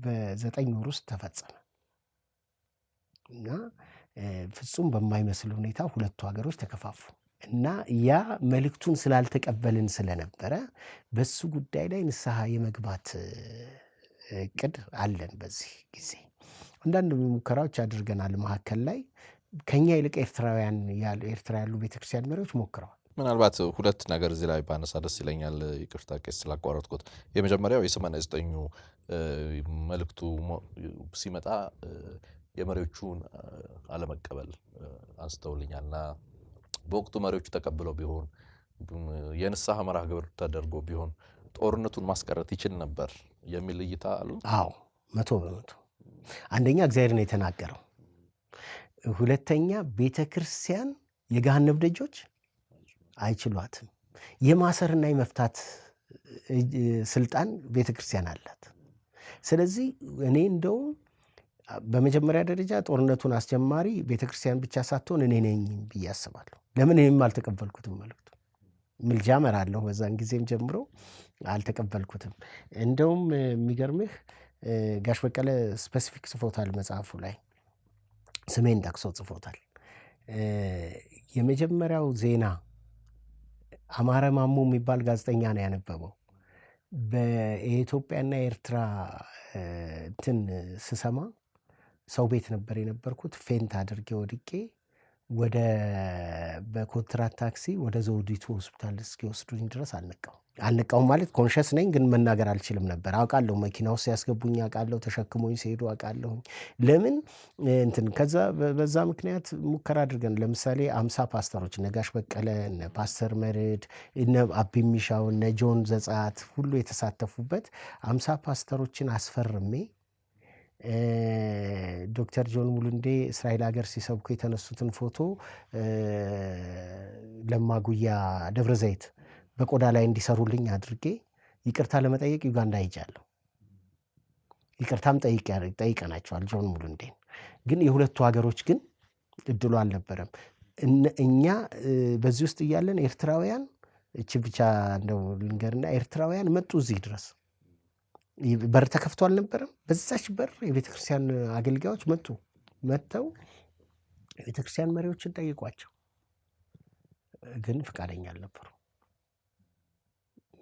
በ9 ወር ውስጥ ተፈጸመ። እና ፍጹም በማይመስል ሁኔታ ሁለቱ ሀገሮች ተከፋፉ። እና ያ መልእክቱን ስላልተቀበልን ስለነበረ በሱ ጉዳይ ላይ ንስሐ የመግባት እቅድ አለን። በዚህ ጊዜ አንዳንድ ሙከራዎች አድርገናል። መካከል ላይ ከኛ ይልቅ ኤርትራውያን ኤርትራ ያሉ ቤተክርስቲያን መሪዎች ሞክረዋል። ምናልባት ሁለት ነገር እዚህ ላይ ባነሳ ደስ ይለኛል። ይቅርታ ቄስ ስላቋረጥኩት። የመጀመሪያው የ89ኙ መልእክቱ ሲመጣ የመሪዎቹን አለመቀበል አንስተውልኛል እና በወቅቱ መሪዎቹ ተቀብለው ቢሆን፣ የንስሐ መርሃ ግብር ተደርጎ ቢሆን ጦርነቱን ማስቀረት ይችል ነበር የሚል እይታ አሉ። አዎ፣ 100%። አንደኛ እግዚአብሔር ነው የተናገረው። ሁለተኛ ቤተ ክርስቲያን የገሃነም ደጆች አይችሏትም። የማሰርና የመፍታት ስልጣን ቤተ ክርስቲያን አላት። ስለዚህ እኔ እንደውም በመጀመሪያ ደረጃ ጦርነቱን አስጀማሪ ቤተ ክርስቲያን ብቻ ሳትሆን እኔ ነኝ ብዬ አስባለሁ። ለምን እኔም አልተቀበልኩትም መልእክቱ። ምልጃ እመራለሁ በዛን ጊዜም ጀምሮ አልተቀበልኩትም። እንደውም የሚገርምህ ጋሽ በቀለ specific ጽፎታል፣ መጽሐፉ ላይ ስሜን ጠቅሶ ጽፎታል። የመጀመሪያው ዜና አማረ ማሞ የሚባል ጋዜጠኛ ነው ያነበበው። በኢትዮጵያና ኤርትራ እንትን ስሰማ ሰው ቤት ነበር የነበርኩት። Faint አድርጌ ወድቄ ወደ በኮንትራት ታክሲ ወደ ዘውዲቱ ሆስፒታል እስኪወስዱኝ ድረስ አልነቃሁም። አልነቃሁም ማለት conscious ነኝ ግን መናገር አልችልም ነበር። አውቃለሁ፣ መኪና ውስጥ ሲያስገቡኝ አውቃለሁ፣ ተሸክሞኝ ሲሄዱ አውቃለሁኝ። ለምን እንትን ከዛ በዛ ምክንያት ሙከራ አድርገን ለምሳሌ 50 ፓስተሮች፣ እነ ጋሽ በቀለ፣ እነ ፓስተር መርድ፣ እነ አቢ ሚሻው፣ እነ ጆን ዘጸአት ሁሉ የተሳተፉበት 50 ፓስተሮችን አስፈርሜ፣ ዶክተር ጆን ሙሉንዴ እስራኤል ሀገር ሲሰብኩ የተነሱትን ፎቶ ለማጉያ ደብረ ዘይት በቆዳ ላይ እንዲሰሩልኝ አድርጌ ይቅርታ ለመጠየቅ ዩጋንዳ ሄጃለሁ። ይቅርታም ጠይቀናቸዋል ጆን ሙሉንዴን። ግን የሁለቱ ሀገሮች ግን እድሉ አልነበረም። እኛ በዚህ ውስጥ እያለን ኤርትራውያን፣ እቺ ብቻ እንደው ልንገርና፣ ኤርትራውያን መጡ እዚህ ድረስ። በር ተከፍቶ አልነበረም። በዛች በር የቤተክርስቲያን አገልጋዮች መጡ። መጥተው የቤተክርስቲያን መሪዎችን ጠይቋቸው፣ ግን ፍቃደኛ አልነበሩ።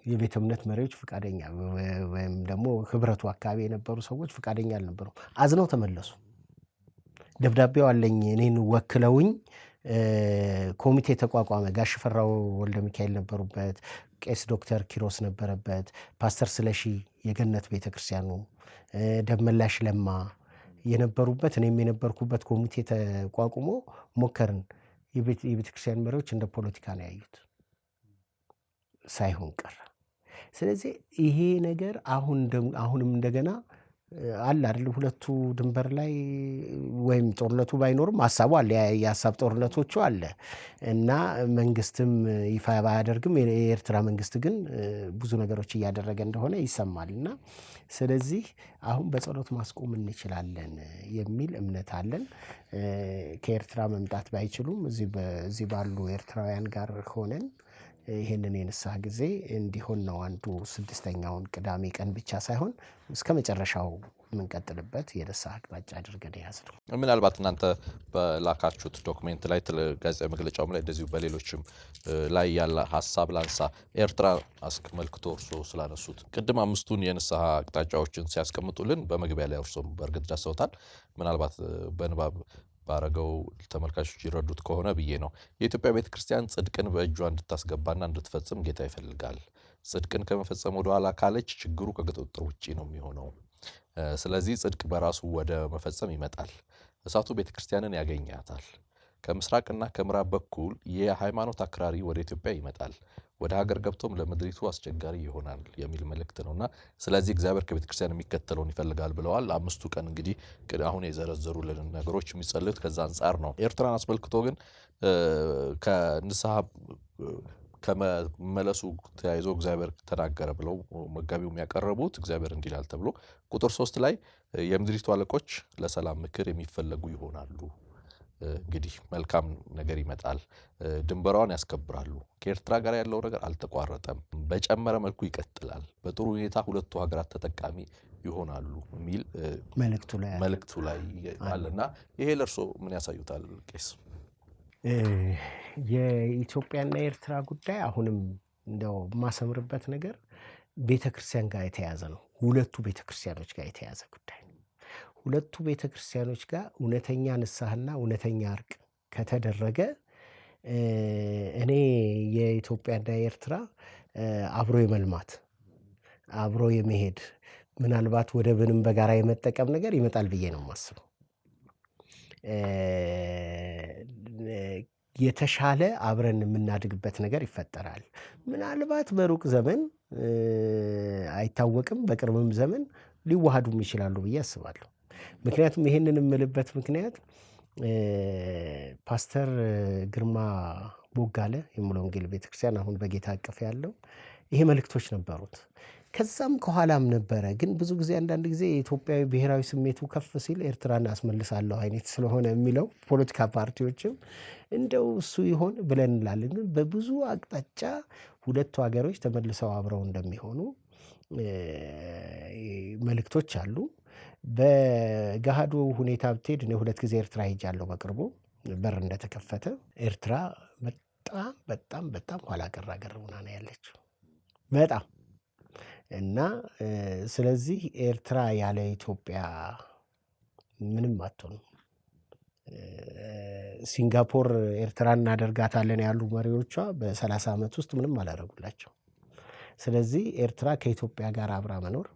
የቤተ እምነት መሪዎች ፍቃደኛ ወይም ደግሞ ህብረቱ አካባቢ የነበሩ ሰዎች ፍቃደኛ አልነበሩም። አዝነው ተመለሱ። ደብዳቤው አለኝ። እኔን ወክለውኝ ኮሚቴ ተቋቋመ። ጋሽ ፈራው ወልደ ሚካኤል ነበሩበት፣ ቄስ ዶክተር ኪሮስ ነበረበት፣ ፓስተር ስለሺ የገነት ቤተክርስቲያኑ፣ ደመላሽ ለማ የነበሩበት፣ እኔም የነበርኩበት ኮሚቴ ተቋቁሞ ሞከርን። የቤተክርስቲያን መሪዎች እንደ ፖለቲካ ነው ያዩት፣ ሳይሆን ቀረ። ስለዚህ ይሄ ነገር አሁንም እንደገና አለ አይደል? ሁለቱ ድንበር ላይ ወይም ጦርነቱ ባይኖርም ሀሳቡ አለ፣ የሀሳብ ጦርነቶቹ አለ እና መንግስትም ይፋ ባያደርግም የኤርትራ መንግስት ግን ብዙ ነገሮች እያደረገ እንደሆነ ይሰማል። እና ስለዚህ አሁን በጸሎት ማስቆም እንችላለን የሚል እምነት አለን። ከኤርትራ መምጣት ባይችሉም እዚህ ባሉ ኤርትራውያን ጋር ሆነን ይሄንን የንስሐ ጊዜ እንዲሆን ነው አንዱ ስድስተኛውን ቅዳሜ ቀን ብቻ ሳይሆን እስከ መጨረሻው የምንቀጥልበት የንስሐ አቅጣጫ አድርገን የያዝነው። ምናልባት እናንተ በላካችሁት document ላይ፣ ጋዜጣዊ መግለጫውም ላይ፣ እንደዚሁ በሌሎችም ላይ ያለ ሀሳብ ላንሳ። ኤርትራ አስመልክቶ እርስዎ ስላነሱት ቅድም አምስቱን የንስሐ አቅጣጫዎችን ሲያስቀምጡልን በመግቢያ ላይ እርስዎም በእርግጥ ዳሰውታል። ምናልባት በንባብ ባረገው ተመልካቾች ይረዱት ከሆነ ብዬ ነው። የኢትዮጵያ ቤተ ክርስቲያን ጽድቅን በእጇ እንድታስገባና እንድትፈጽም ጌታ ይፈልጋል። ጽድቅን ከመፈጸም ወደኋላ ካለች ችግሩ ከቁጥጥር ውጭ ነው የሚሆነው። ስለዚህ ጽድቅ በራሱ ወደ መፈጸም ይመጣል። እሳቱ ቤተ ክርስቲያንን ያገኛታል። ከምስራቅና ከምዕራብ በኩል የሃይማኖት አክራሪ ወደ ኢትዮጵያ ይመጣል። ወደ ሀገር ገብቶም ለምድሪቱ አስቸጋሪ ይሆናል የሚል መልእክት ነውና ስለዚህ እግዚአብሔር ከቤተ ክርስቲያን የሚከተለውን ይፈልጋል ብለዋል። አምስቱ ቀን እንግዲህ አሁን የዘረዘሩልን ነገሮች የሚጸልዩት ከዛ አንጻር ነው። ኤርትራን አስመልክቶ ግን ከንስሐ ከመመለሱ ተያይዞ እግዚአብሔር ተናገረ ብለው መጋቢው የሚያቀረቡት እግዚአብሔር እንዲህ ይላል ተብሎ ቁጥር 3 ላይ የምድሪቱ አለቆች ለሰላም ምክር የሚፈለጉ ይሆናሉ። እንግዲህ መልካም ነገር ይመጣል። ድንበሯን ያስከብራሉ። ከኤርትራ ጋር ያለው ነገር አልተቋረጠም፣ በጨመረ መልኩ ይቀጥላል። በጥሩ ሁኔታ ሁለቱ ሀገራት ተጠቃሚ ይሆናሉ የሚል መልእክቱ ላይ አለ። መልእክቱ ላይ አለና ይሄ ለእርሶ ምን ያሳዩታል ቄስ? የኢትዮጵያና የኤርትራ ጉዳይ አሁንም እንደው የማሰምርበት ነገር ቤተክርስቲያን ጋር የተያዘ ነው። ሁለቱ ቤተክርስቲያኖች ጋር የተያዘ ጉዳይ ነው። ሁለቱ ቤተክርስቲያኖች ጋር እውነተኛ ንስሐና እውነተኛ እርቅ ከተደረገ እኔ የኢትዮጵያና የኤርትራ አብሮ የመልማት፣ አብሮ የመሄድ፣ ምናልባት ወደብንም በጋራ የመጠቀም ነገር ይመጣል ብዬ ነው የማስበው። የተሻለ አብረን የምናድግበት ነገር ይፈጠራል። ምናልባት በሩቅ ዘመን አይታወቅም፣ በቅርብም ዘመን ሊዋሃዱም ይችላሉ ብዬ አስባለሁ። ምክንያቱም ይሄንን የምልበት ምክንያት ፓስተር ግርማ ቦጋለ የሙሉ ወንጌል ቤተክርስቲያን አሁን በጌታ እቅፍ ያለው ይሄ መልእክቶች ነበሩት። ከዛም ከኋላም ነበረ። ግን ብዙ ጊዜ አንዳንድ ጊዜ የኢትዮጵያዊ ብሔራዊ ስሜቱ ከፍ ሲል ኤርትራን አስመልሳለሁ አይነት ስለሆነ የሚለው ፖለቲካ ፓርቲዎችም እንደው እሱ ይሆን ብለን እንላለን። ግን በብዙ አቅጣጫ ሁለቱ ሀገሮች ተመልሰው አብረው እንደሚሆኑ መልእክቶች አሉ። በገሃዱ ሁኔታ ብትሄድ እኔ 2 ጊዜ ኤርትራ ሄጃለሁ። በቅርቡ በር እንደተከፈተ ኤርትራ በጣም በጣም በጣም ኋላ ቀር ሀገር ሆና ነው ያለችው። በጣም። እና ስለዚህ ኤርትራ ያለ ኢትዮጵያ ምንም አትሆንም። ሲንጋፖር ኤርትራ እናደርጋታለን ያሉ መሪዎቿ በሰላሳ ዓመት ውስጥ ምንም አላደረጉላቸው። ስለዚህ ኤርትራ ከኢትዮጵያ ጋር አብራ መኖር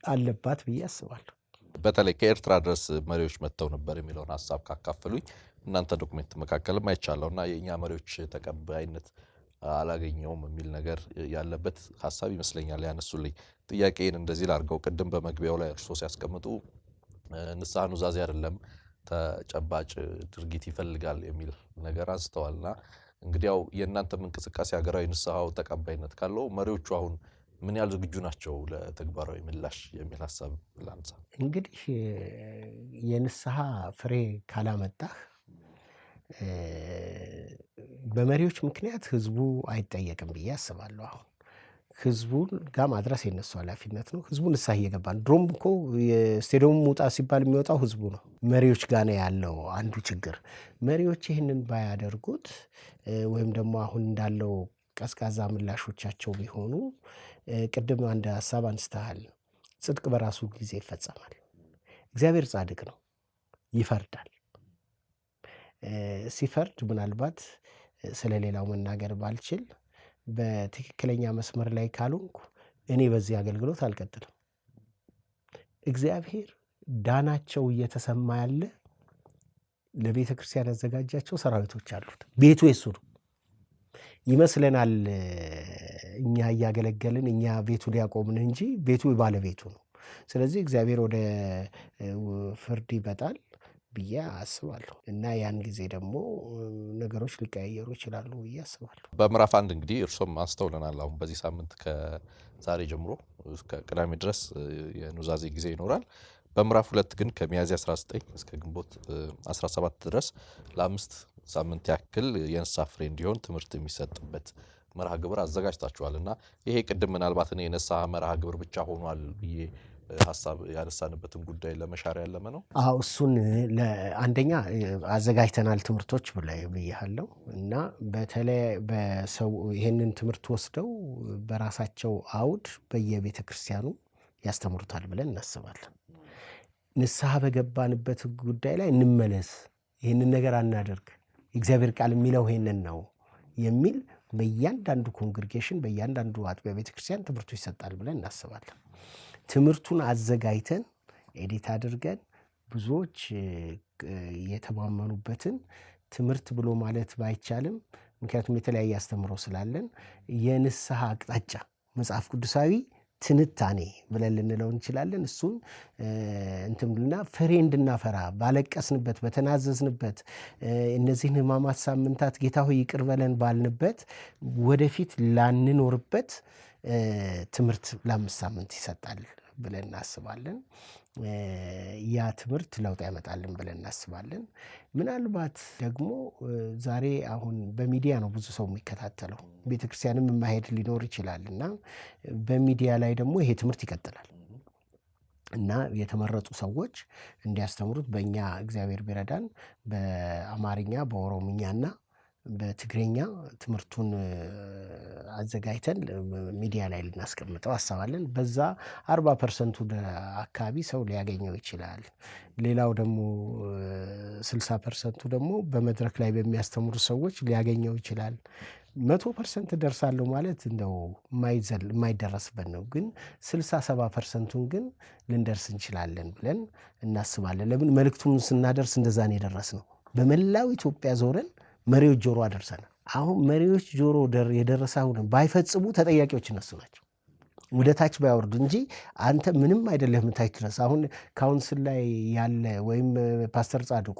አለባት ብዬ አስባለሁ። በተለይ ከኤርትራ ድረስ መሪዎች መጥተው ነበር የሚለውን ሐሳብ ካካፈሉኝ እናንተ document መካከልም አይቻለሁና የኛ መሪዎች ተቀባይነት አላገኘውም የሚል ነገር ያለበት ሐሳብ ይመስለኛል ያነሱልኝ። ጥያቄን እንደዚህ ላድርገው። ቅድም በመግቢያው ላይ እርሶ ሲያስቀምጡ ንስሐ ኑዛዜ አይደለም ተጨባጭ ድርጊት ይፈልጋል የሚል ነገር አንስተዋልና እንግዲያው የእናንተም እንቅስቃሴ ሀገራዊ ንስሐው ተቀባይነት ካለው መሪዎቹ አሁን ምን ያህል ዝግጁ ናቸው ለተግባራዊ ምላሽ የሚል ሐሳብ ላንሳ። እንግዲህ የንስሐ ፍሬ ካላመጣህ በመሪዎች ምክንያት ህዝቡ አይጠየቅም ብዬ አስባለሁ። አሁን ህዝቡን ጋር ማድረስ የነሱ ኃላፊነት ነው። ህዝቡ ንስሐ እየገባ ነው። ድሮም እኮ የስቴዲየሙ ውጣ ሲባል የሚወጣው ህዝቡ ነው። መሪዎች ጋር ነው ያለው አንዱ ችግር። መሪዎች ይህንን ባያደርጉት ወይም ደግሞ አሁን እንዳለው ቀዝቃዛ ምላሾቻቸው ቢሆኑ፣ ቅድም አንድ ሐሳብ አንስተሃል። ጽድቅ በራሱ ጊዜ ይፈጸማል። እግዚአብሔር ጻድቅ ነው፣ ይፈርዳል። ሲፈርድ ምናልባት ስለሌላው መናገር ባልችል በትክክለኛ መስመር ላይ ካልሆንኩ እኔ በዚህ አገልግሎት አልቀጥልም። እግዚአብሔር ዳናቸው እየተሰማ ያለ ለቤተክርስቲያን ያዘጋጃቸው ሰራዊቶች አሉት። ቤቱ የሱ ነው ይመስለናል። እኛ እያገለገልን እኛ ቤቱ ሊያቆምን እንጂ ቤቱ ባለቤቱ ነው። ስለዚህ እግዚአብሔር ወደ ፍርድ ይመጣል ብዬ አስባለሁ። እና ያን ጊዜ ደግሞ ነገሮች ሊቀያየሩ ይችላሉ ብዬ አስባለሁ። በምዕራፍ 1 እንግዲህ እርሶም አንስተውልናል። አሁን በዚህ ሳምንት ከዛሬ ጀምሮ እስከ ቅዳሜ ድረስ የኑዛዜ ጊዜ ይኖራል። በምዕራፍ 2 ግን ከሚያዝያ 19 እስከ ግንቦት 17 ድረስ ለአምስት ሳምንት ያክል የንስሐ ፍሬ እንዲሆን ትምህርት የሚሰጥበት መርሃ ግብር አዘጋጅታችኋልና ይሄ ቅድም ምናልባት እኔ የንስሐ መርሃ ግብር ብቻ ሆኗል ብዬ ሐሳብ ያነሳንበትን ጉዳይ ለመሻር ያለመ ነው። አዎ እሱን ለአንደኛ አዘጋጅተናል ትምህርቶች ብያለሁ። እና በተለይ በሰው ይሄንን ትምህርት ወስደው በራሳቸው አውድ በየቤተክርስቲያኑ ያስተምሩታል ብለን እናስባለን። ንስሐ በገባንበት ጉዳይ ላይ እንመለስ፣ ይሄንን ነገር አናደርግ፣ የእግዚአብሔር ቃል የሚለው ይሄንን ነው የሚል በእያንዳንዱ congregation በእያንዳንዱ አጥቢያ ቤተክርስቲያን ትምህርቱ ይሰጣል ብለን እናስባለን። ትምህርቱን አዘጋጅተን edit አድርገን ብዙዎች የተማመኑበትን ትምህርት ብሎ ማለት ባይቻልም ምክንያቱም የተለያየ አስተምሮ ስላለን የንስሐ አቅጣጫ መጽሐፍ ቅዱሳዊ ትንታኔ ብለን ልንለው እንችላለን። እሱን እንትን ብልና ፍሬ እንድናፈራ ባለቀስንበት በተናዘዝንበት እነዚህን ሕማማት ሳምንታት ጌታ ሆይ ይቅር በለን ባልንበት ወደፊት ላንኖርበት ትምህርት ለአምስት ሳምንት ይሰጣል ብለን እናስባለን። ያ ትምህርት ለውጥ ያመጣልን ብለን እናስባለን። ምናልባት ደግሞ ዛሬ አሁን በሚዲያ ነው ብዙ ሰው የሚከታተለው፣ ቤተክርስቲያንም የማይሄድ ሊኖር ይችላል እና በሚዲያ ላይ ደግሞ ይሄ ትምህርት ይቀጥላል እና የተመረጡ ሰዎች እንዲያስተምሩት በእኛ እግዚአብሔር ቢረዳን በአማርኛ በኦሮምኛና በትግርኛ ትምህርቱን አዘጋጅተን ሚዲያ ላይ ልናስቀምጠው አሳባለን። በዛ 40% አካባቢ ሰው ሊያገኘው ይችላል። ሌላው ደግሞ 60% ደግሞ በመድረክ ላይ በሚያስተምሩ ሰዎች ሊያገኘው ይችላል። 100% ደርሳለሁ ማለት እንደው የማይደረስበት ነው። ግን 60-70%ቱን ግን ልንደርስ እንችላለን ብለን እናስባለን። ለምን መልእክቱን ስናደርስ እንደዛ ነው የደረስነው። በመላው ኢትዮጵያ ዞረን መሪዎች ጆሮ አደርሰናል። አሁን መሪዎች ጆሮ የደረሰ አሁን ባይፈጽሙ ተጠያቂዎች እነሱ ናቸው። ወደ ታች ባያወርዱ እንጂ አንተ ምንም አይደለህም ታች ድረስ። አሁን council ላይ ያለ ወይም ፓስተር ጻድቁ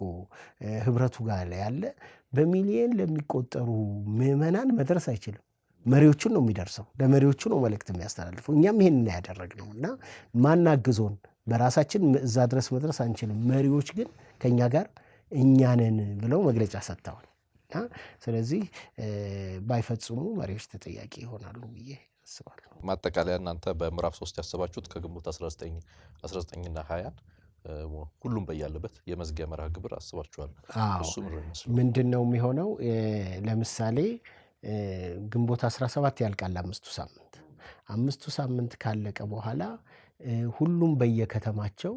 ህብረቱ ጋር ያለ በሚሊየን ለሚቆጠሩ ምዕመናን መድረስ አይችልም። መሪዎቹን ነው የሚደርሰው፣ ለመሪዎቹ ነው መልእክት የሚያስተላልፈው። እኛም ይሄንን ያደረግነው እና ማናግዞን በራሳችን እዛ ድረስ መድረስ አንችልም። መሪዎች ግን ከኛ ጋር እኛ ነን ብለው መግለጫ ሰጥተዋል። እና ስለዚህ ባይፈጽሙ መሪዎች ተጠያቂ ይሆናሉ ብዬ አስባለሁ። ማጠቃለያ እናንተ በምዕራፍ 3 ያሰባችሁት ከግንቦት 19 እና 20 ሁሉም በያለበት የመዝጊያ መርሃ ግብር አስባችኋል። እሱ ምንድነው የሚሆነው? ለምሳሌ ግንቦት 17 ያልቃል 5ቱ ሳምንት። 5ቱ ሳምንት ካለቀ በኋላ ሁሉም በየከተማቸው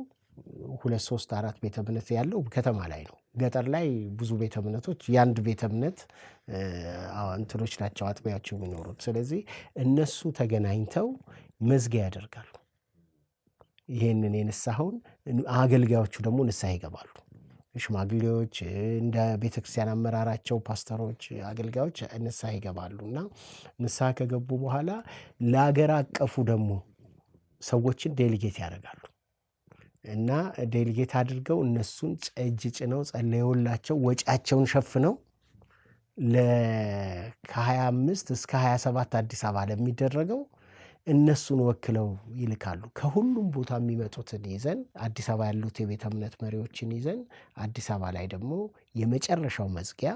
2 3 4 ቤተ እምነት ያለው ከተማ ላይ ነው። ገጠር ላይ ብዙ ቤተ እምነቶች የአንድ ቤተ እምነት እንትኖች ናቸው አጥቢያቸው የሚኖሩት። ስለዚህ እነሱ ተገናኝተው መዝጊያ ያደርጋሉ። ይሄንን የንስሐውን አገልጋዮቹ ደግሞ ንስሐ ይገባሉ። ሽማግሌዎች እንደ ቤተክርስቲያን አመራራቸው ፓስተሮች፣ አገልጋዮች ንስሐ ይገባሉ። እና ንስሐ ከገቡ በኋላ ለሀገር አቀፉ ደግሞ ሰዎችን delegate ያደርጋሉ። እና delegate አድርገው እነሱን እጅ ጭነው ጸልየውላቸው ወጪያቸውን ሸፍነው ከ25 እስከ 27 አዲስ አበባ ለሚደረገው እነሱን ወክለው ይልካሉ። ከሁሉም ቦታ የሚመጡትን ይዘን አዲስ አበባ ያሉት የቤተ እምነት መሪዎችን ይዘን አዲስ አበባ ላይ ደግሞ የመጨረሻው መዝጊያ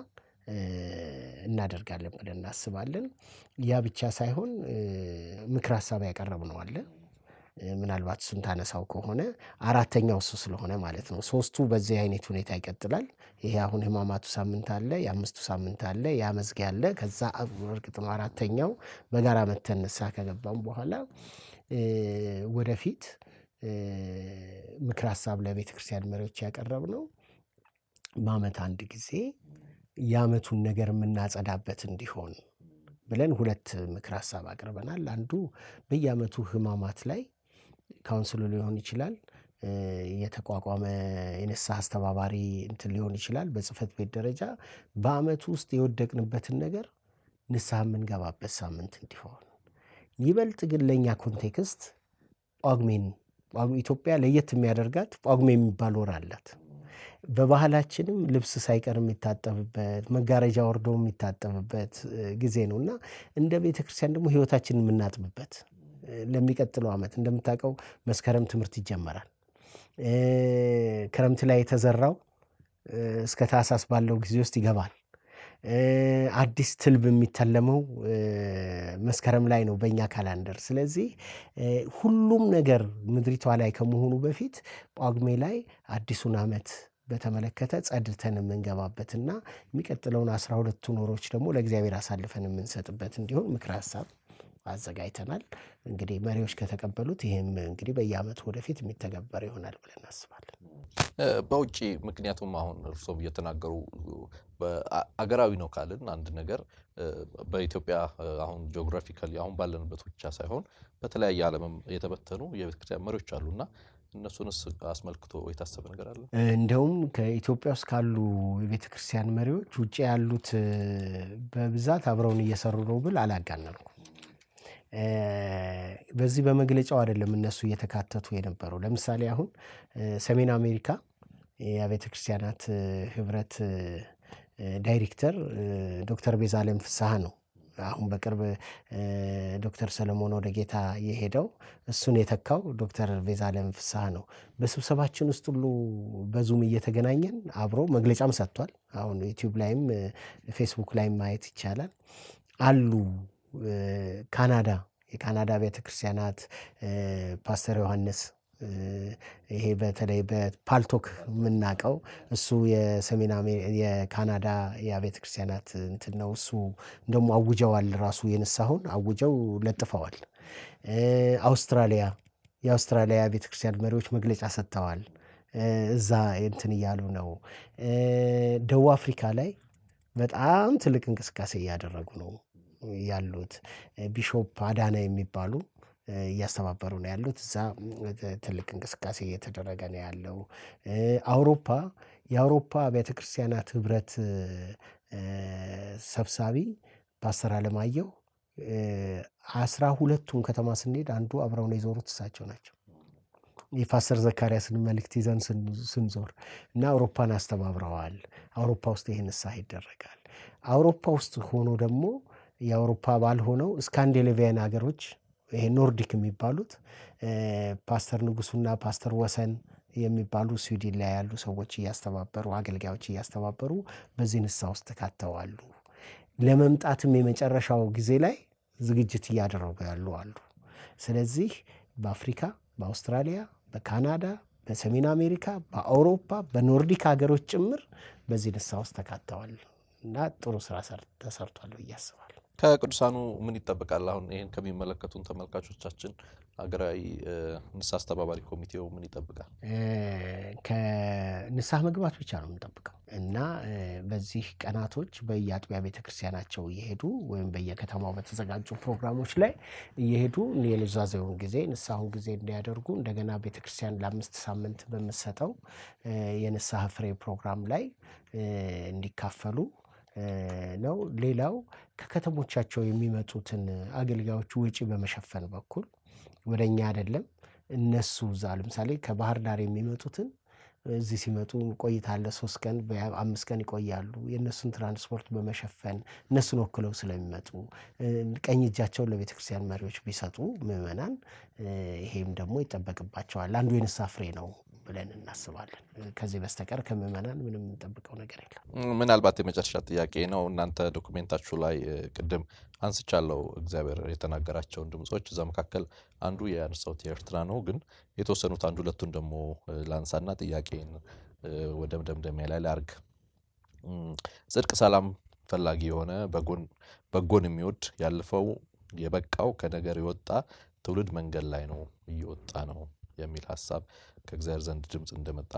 እናደርጋለን ብለን እናስባለን። ያ ብቻ ሳይሆን ምክር ሐሳብ ያቀረብነው አለ። ምናልባት እሱን ታነሳው ከሆነ አራተኛው እሱ ስለሆነ ማለት ነው። 3ቱ በዚህ አይነት ሁኔታ ይቀጥላል። ይሄ አሁን ህማማቱ ሳምንት አለ፣ የአምስቱ ሳምንት አለ፣ ያ መዝጊያ አለ። ከዛ እርግጥ ነው አራተኛው በጋራ መተን ንስሐ ከገባን በኋላ ወደፊት ምክር ሐሳብ ለቤተክርስቲያን መሪዎች ያቀረብነው በአመት አንድ ጊዜ ያመቱን ነገር የምናጸዳበት እንዲሆን ብለን 2 ምክር ሐሳብ አቅርበናል። አንዱ በየአመቱ ህማማት ላይ ካውንስሉ ሊሆን ይችላል፣ የተቋቋመ የንስሐ አስተባባሪ እንትን ሊሆን ይችላል። በጽህፈት ቤት ደረጃ በአመቱ ውስጥ የወደቅንበትን ነገር ንስሐ የምንገባበት ሳምንት እንዲሆን፣ ይበልጥ ግን ለኛ context ጳጉሜን ኢትዮጵያ ለየት የሚያደርጋት ጳጉሜ የሚባል ወር አላት። በባህላችንም ልብስ ሳይቀር የሚታጠብበት መጋረጃ ወርዶ የሚታጠብበት ጊዜ ነውና እንደ ቤተክርስቲያን ደግሞ ህይወታችንን የምናጥብበት ለሚቀጥለው አመት እንደምታውቀው መስከረም ትምህርት ይጀመራል። ክረምት ላይ የተዘራው እስከ ታህሳስ ባለው ጊዜ ውስጥ ይገባል። አዲስ ትልብ የሚተለመው መስከረም ላይ ነው በእኛ ካላንደር። ስለዚህ ሁሉም ነገር ምድሪቷ ላይ ከመሆኑ በፊት ጳጉሜ ላይ አዲሱን አመት በተመለከተ ጸድተን የምንገባበትና የሚቀጥለውን 12 ወሮች ደግሞ ለእግዚአብሔር አሳልፈን የምንሰጥበት እንዲሆን ምክረ ሐሳብ አዘጋጅተናል። እንግዲህ መሪዎች ከተቀበሉት ይሄም እንግዲህ በየአመቱ ወደፊት የሚተገበር ይሆናል ብለን እናስባለን። በውጪ ምክንያቱም አሁን እርሶም እየተናገሩ አገራዊ ነው ካልን አንድ ነገር በኢትዮጵያ አሁን geographically አሁን ባለንበት ብቻ ሳይሆን በተለያየ ዓለምም የተበተኑ የቤተክርስቲያን መሪዎች አሉና እነሱንስ አስመልክቶ የታሰበ ነገር አለ? እንደውም ከኢትዮጵያ ውስጥ ካሉ የቤተክርስቲያን መሪዎች ውጪ ያሉት በብዛት አብረውን እየሰሩ ነው ብል አላጋነንኩም። በዚህ በመግለጫው አይደለም እነሱ እየተካተቱ የነበረው። ለምሳሌ አሁን ሰሜን አሜሪካ የቤተክርስቲያናት ህብረት ዳይሬክተር ዶክተር ቤዛለም ፍስሐ ነው። አሁን በቅርብ ዶክተር ሰለሞን ወደ ጌታ የሄደው እሱን የተካው ዶክተር ቤዛለም ፍስሐ ነው። በስብሰባችን ውስጥ ሁሉ በዙም እየተገናኘን አብሮ መግለጫም ሰጥቷል። አሁን ዩቲዩብ ላይም ፌስቡክ ላይም ማየት ይቻላል። አሉ ካናዳ የካናዳ ቤተክርስቲያናት ፓስተር ዮሐንስ ይሄ በተለይ በፓልቶክ የምናውቀው እሱ የሰሜን የካናዳ የአብያተ ክርስቲያናት እንትን ነው። እሱ እንደውም አውጀዋል፣ ራሱ የንስሐውን አውጀው ለጥፈዋል። አውስትራሊያ የአውስትራሊያ ቤተ ክርስቲያን መሪዎች መግለጫ ሰጥተዋል። እዛ እንትን እያሉ ነው። ደቡብ አፍሪካ ላይ በጣም ትልቅ እንቅስቃሴ እያደረጉ ነው ያሉት። ቢሾፕ አዳና የሚባሉ እያስተባበሩ ነው ያሉት። እዛ ትልቅ እንቅስቃሴ እየተደረገ ነው ያለው። አውሮፓ የአውሮፓ ቤተክርስቲያናት ህብረት ሰብሳቢ ፓስተር አለማየሁ 12ቱን ከተማ ስንሄድ አንዱ አብረው ነው የዞሩት እሳቸው ናቸው። የፓስተር ዘካርያስን መልእክት ይዘን ስንዞር እና አውሮፓን አስተባብረዋል። አውሮፓ ውስጥ ይሄ ንስሐ ይደረጋል። አውሮፓ ውስጥ ሆኖ ደግሞ የአውሮፓ አባል ሆነው ስካንዲኔቪያን ሀገሮች ይሄ ኖርዲክ የሚባሉት ፓስተር ንጉሱና ፓስተር ወሰን የሚባሉ ስዊድን ላይ ያሉ ሰዎች እያስተባበሩ አገልጋዮች እያስተባበሩ በዚህ ንስሐ ውስጥ ተካተዋሉ። ለመምጣትም የመጨረሻው ጊዜ ላይ ዝግጅት እያደረጉ ያሉ አሉ። ስለዚህ በአፍሪካ፣ በአውስትራሊያ፣ በካናዳ፣ በሰሜን አሜሪካ፣ በአውሮፓ፣ በኖርዲክ ሀገሮች ጭምር በዚህ ንስሐ ውስጥ ተካተዋል እና ጥሩ ስራ ተሰርቷል ብዬ አስባለሁ። ከቅዱሳኑ ምን ይጠበቃል? አሁን ይህን ከሚመለከቱን ተመልካቾቻችን ሀገራዊ ንስሐ አስተባባሪ ኮሚቴው ምን ይጠብቃል? ከንስሐ መግባት ብቻ ነው የምንጠብቀው እና በዚህ ቀናቶች በየአጥቢያ ቤተክርስቲያናቸው እየሄዱ ወይም በየከተማው በተዘጋጁ ፕሮግራሞች ላይ እየሄዱ የኑዛዜውን ጊዜ ንስሐውን ጊዜ እንዲያደርጉ እንደገና ቤተክርስቲያን ለ5 ሳምንት በምትሰጠው የንስሐ ፍሬ ፕሮግራም ላይ እንዲካፈሉ ነው። ሌላው ከከተሞቻቸው የሚመጡትን አገልጋዮች ወጪ በመሸፈን በኩል ወደኛ አይደለም እነሱ እዛ ለምሳሌ ከባህር ዳር የሚመጡትን እዚህ ሲመጡ ቆይታ አለ 3 ቀን 5 ቀን ይቆያሉ። የእነሱን ትራንስፖርት በመሸፈን እነሱን ወክለው ስለሚመጡ ቀኝ እጃቸውን ለቤተክርስቲያን መሪዎች ቢሰጡ ምዕመናን ይሄም ደግሞ ይጠበቅባቸዋል። አንዱ የንስሐ ፍሬ ነው ብለን እናስባለን። ከዚህ በስተቀር ከምዕመናን ምንም የምንጠብቀው ነገር የለም። ምናልባት የመጨረሻ ጥያቄ ነው። እናንተ ዶክመንታችሁ ላይ ቅድም አንስቻለሁ እግዚአብሔር የተናገራቸውን ድምጾች፣ እዛ መካከል አንዱ ያነሳሁት የኤርትራ ነው። ግን የተወሰኑት አንድ ሁለቱን ደግሞ ላንሳና ጥያቄን ወደ መደምደሚያ ላይ ላርግ። ጽድቅ ሰላም ፈላጊ የሆነ በጎን የሚወድ ያለፈው የበቃው ከነገር የወጣ ትውልድ መንገድ ላይ ነው እየወጣ ነው የሚል ሐሳብ ከእግዚአብሔር ዘንድ ድምጽ እንደመጣ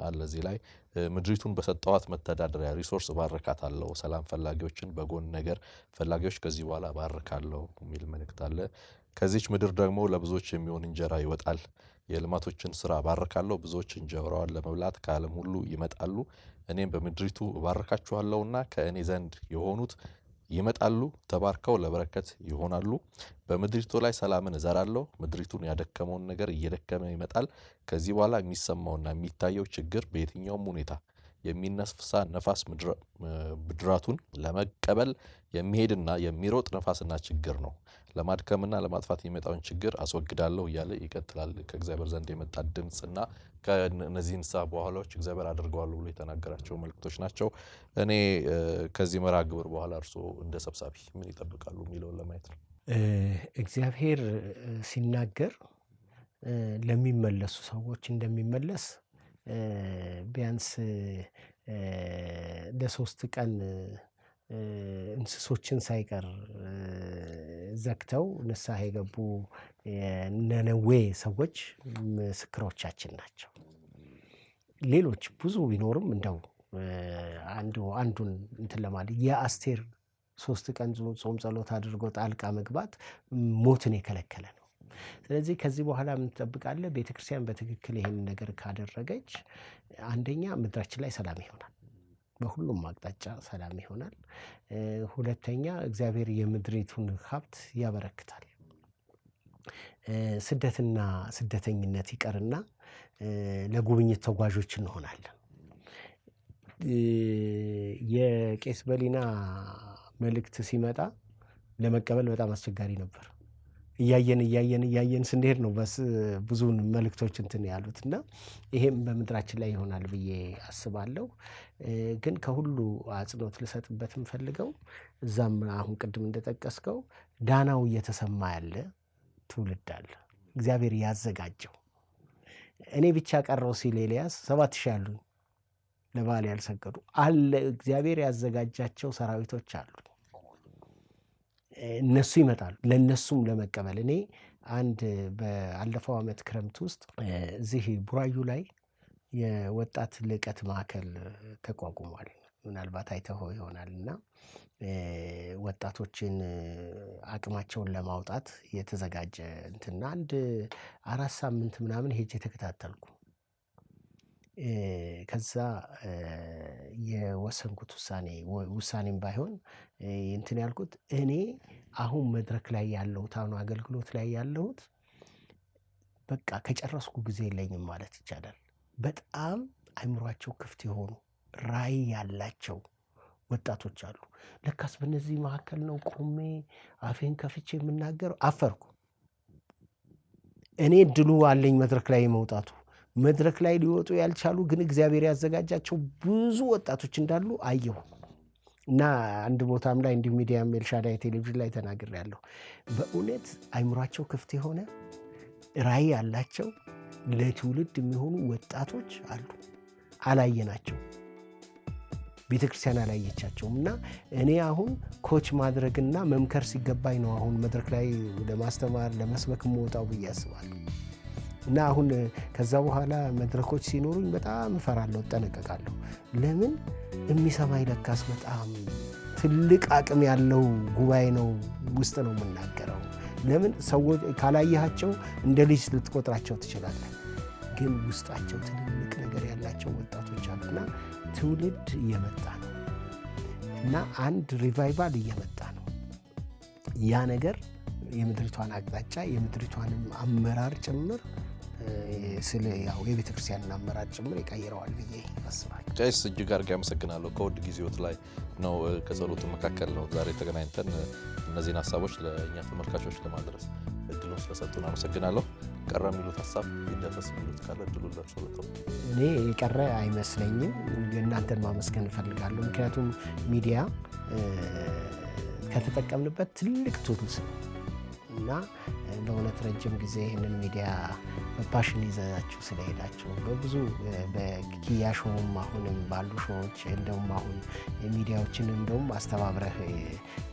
አለ። እዚህ ላይ ምድሪቱን በሰጠዋት መተዳደሪያ resource እባርካታለሁ፣ ሰላም ፈላጊዎችን በጎን ነገር ፈላጊዎች ከዚህ በኋላ እባርካለሁ የሚል መልእክት አለ። ከዚች ምድር ደግሞ ለብዙዎች የሚሆን እንጀራ ይወጣል፣ የልማቶችን ስራ እባርካለሁ፣ ብዙዎች እንጀራዋን ለመብላት ከዓለም ሁሉ ይመጣሉ፣ እኔም በምድሪቱ እባርካችኋለሁና ከእኔ ዘንድ የሆኑት ይመጣሉ፣ ተባርከው ለበረከት ይሆናሉ። በምድሪቱ ላይ ሰላምን እዘራለሁ፣ ምድሪቱን ያደከመውን ነገር እየደከመ ይመጣል። ከዚህ በኋላ የሚሰማውና የሚታየው ችግር በየትኛውም ሁኔታ የሚነፍሳ ነፋስ ምድራቱን ለመቀበል የሚሄድና የሚሮጥ ነፋስና ችግር ነው። ለማድከምና ለማጥፋት የሚመጣውን ችግር አስወግዳለሁ እያለ ይቀጥላል። ከእግዚአብሔር ዘንድ የመጣ ድምጽና ከነዚህ ንስሐ በኋላዎች እግዚአብሔር አድርገዋል ብሎ የተናገራቸው መልእክቶች ናቸው። እኔ ከዚህ መርሃ ግብር በኋላ እርስዎ እንደ ሰብሳቢ ምን ይጠብቃሉ የሚለውን ለማየት ነው። እግዚአብሔር ሲናገር ለሚመለሱ ሰዎች እንደሚመለስ ቢያንስ ለ3 ቀን እንስሶችን ሳይቀር ዘግተው ንስሐ የገቡ የነነዌ ሰዎች ምስክሮቻችን ናቸው። ሌሎች ብዙ ቢኖርም እንደው አንዱን እንትን ለማለት የአስቴር 3 ቀን ጾም ጸሎት አድርጎ ጣልቃ መግባት ሞትን የከለከለ ነው። ስለዚህ ከዚህ በኋላ ምን ትጠብቃለህ? ቤተክርስቲያን በትክክል ይሄን ነገር ካደረገች አንደኛ ምድራችን ላይ ሰላም ይሆናል፣ በሁሉም አቅጣጫ ሰላም ይሆናል። ሁለተኛ እግዚአብሔር የምድሪቱን ሀብት ያበረክታል። ስደትና ስደተኝነት ይቀርና ለጉብኝት ተጓዦች እንሆናለን። የቄስ በሊና መልእክት ሲመጣ ለመቀበል በጣም አስቸጋሪ ነበር። እያየን እያየን እያየን ስንሄድ ነው ብዙ መልእክቶች እንትን ያሉት እና ይሄም በምድራችን ላይ ይሆናል ብዬ አስባለሁ። ግን ከሁሉ አጽንኦት ልሰጥበት የምፈልገው እዛም አሁን ቅድም እንደጠቀስከው ዳናው እየተሰማ ያለ ትውልድ አለ። እግዚአብሔር ያዘጋጀው እኔ ብቻ ቀረው ሲል ኤልያስ 7,000 አሉ ለበኣል ያልሰገዱ አለ። እግዚአብሔር ያዘጋጃቸው ሰራዊቶች አሉ። እነሱ ይመጣሉ ለነሱም ለመቀበል። እኔ አንድ በአለፈው ዓመት ክረምት ውስጥ እዚህ ቡራዩ ላይ የወጣት ልቀት ማዕከል ተቋቁሟል። ምናልባት አይተኸው ይሆናል። እና ወጣቶችን አቅማቸውን ለማውጣት የተዘጋጀ እንትና አንድ 4 ሳምንት ምናምን ሄጄ ተከታተልኩ። ከዛ የወሰንኩት ውሳኔም ባይሆን እንትን ያልኩት እኔ አሁን መድረክ ላይ ያለሁት አሁን አገልግሎት ላይ ያለሁት በቃ ከጨረስኩ ጊዜ የለኝም ማለት ይቻላል። በጣም አይምሯቸው ክፍት የሆኑ ራዕይ ያላቸው ወጣቶች አሉ። ለካስ በእነዚህ መካከል ነው ቆሜ አፌን ከፍቼ የምናገረው። አፈርኩ። እኔ እድሉ አለኝ መድረክ ላይ መውጣቱ። መድረክ ላይ ሊወጡ ያልቻሉ ግን እግዚአብሔር ያዘጋጃቸው ብዙ ወጣቶች እንዳሉ አየሁ። እና አንድ ቦታም ላይ እንዲሁ ሚዲያም ኤልሻዳይ ቴሌቪዥን ላይ ተናግሬያለሁ። በእውነት አይምሯቸው ክፍት የሆነ ራዕይ ያላቸው ለትውልድ የሚሆኑ ወጣቶች አሉ። አላየናቸው፣ ቤተክርስቲያን አላየቻቸውም። እና እኔ አሁን coach ማድረግና መምከር ሲገባኝ ነው አሁን መድረክ ላይ ለማስተማር ለመስበክ የምወጣው ብዬ አስባለሁ። እና አሁን ከዛ በኋላ መድረኮች ሲኖሩኝ በጣም እፈራለሁ፣ እጠነቀቃለሁ። ለምን የሚሰማኝ ለካስ በጣም ትልቅ አቅም ያለው ጉባኤ ነው ውስጥ ነው የምናገረው። ለምን ሰዎች ካላየሃቸው እንደ ልጅ ልትቆጥራቸው ትችላለህ፣ ግን ውስጣቸው ትልልቅ ነገር ያላቸው ወጣቶች አሉና ትውልድ እየመጣ ነው እና አንድ revival እየመጣ ነው። ያ ነገር የምድሪቷን አቅጣጫ የምድሪቷንም አመራር ጭምር ስለ ያው የቤተክርስቲያንን አመራር ጭምር ይቀይረዋል ብዬ አስባለሁ። ቄስ እጅግ አድርጌ አመሰግናለሁ። ከውድ ጊዜዎት ላይ ነው ከጸሎቱ መካከል ነው ዛሬ ተገናኝተን እነዚህን ሀሳቦች ለእኛ ተመልካቾች ለማድረስ እድሉን ስለሰጡን አመሰግናለሁ። ቀረ የሚሉት ሀሳብ ይዳሰስ የሚሉት ካለ እድሉን ለእርሶ ልተው። እኔ የቀረ አይመስለኝም። እናንተን ማመስገን እፈልጋለሁ። ምክንያቱም ሚዲያ ከተጠቀምንበት ትልቅ tools ነው እና በእውነት ረጅም ጊዜ ይህንን ሚዲያ በ passion ይዛችሁ ስለሄዳችሁ በብዙ በኪያ show ም አሁንም ባሉ show ዎች እንደውም አሁን ሚዲያዎችን እንደውም አስተባብረህ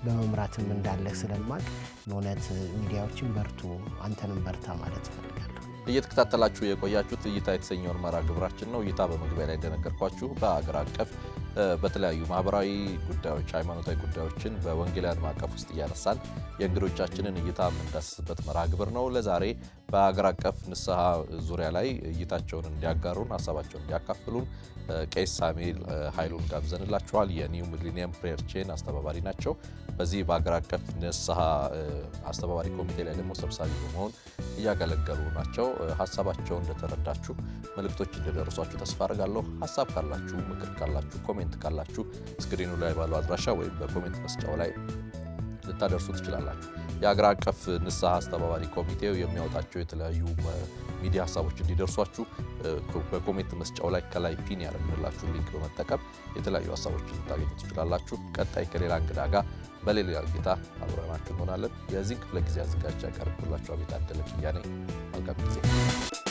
በመምራትም እንዳለህ ስለማቅ በእውነት ሚዲያዎችን በርቱ፣ አንተንም በርታ ማለት እፈልጋለሁ። እየተከታተላችሁ የቆያችሁት እይታ የተሰኘውን መርሃ ግብራችን ነው። እይታ በመግቢያ ላይ እንደነገርኳችሁ በአገር አቀፍ በተለያዩ ማህበራዊ ጉዳዮች፣ ሃይማኖታዊ ጉዳዮችን በወንጌላውያን ማዕቀፍ ውስጥ እያነሳን የእንግዶቻችንን እይታ የምንዳስስበት መርሃ ግብር ነው። ለዛሬ በአገር አቀፍ ንስሐ ዙሪያ ላይ እይታቸውን እንዲያጋሩን፣ ሀሳባቸውን እንዲያካፍሉን ቄስ ሳሙኤል ኃይሉን ጋብዘንላችኋል። የ New Millennium Prayer Chain አስተባባሪ ናቸው። በዚህ በአገር አቀፍ ንስሐ አስተባባሪ ኮሚቴ ላይ ደግሞ ሰብሳቢ በመሆን እያገለገሉ ናቸው። ሀሳባቸውን እንደተረዳችሁ፣ መልእክቶች እንደደረሷችሁ ተስፋ አድርጋለሁ። ሀሳብ ካላችሁ፣ ምክር ካላችሁ፣ comment ካላችሁ screen ኑ ላይ ባለው አድራሻ ወይም በ comment መስጫው ላይ ልታደርሱ ትችላላችሁ። የአገር አቀፍ ንስሐ አስተባባሪ ኮሚቴው የሚያወጣቸው የተለያዩ ሚዲያ ሀሳቦች እንዲደርሷችሁ በ comment መስጫው ላይ ከላይ pin ያደረግንላችሁ link በመጠቀም የተለያዩ ሀሳቦችን ልታገኙ ትችላላችሁ። ቀጣይ ከሌላ እንግዳ ጋር በሌላ ጌታ አብረናችሁ እንሆናለን። የዚህን ክፍለ ጊዜ አዘጋጅ ያቀርብኩላችሁ አቤት አደለ ኪያ ነኝ። መልካም ጊዜ።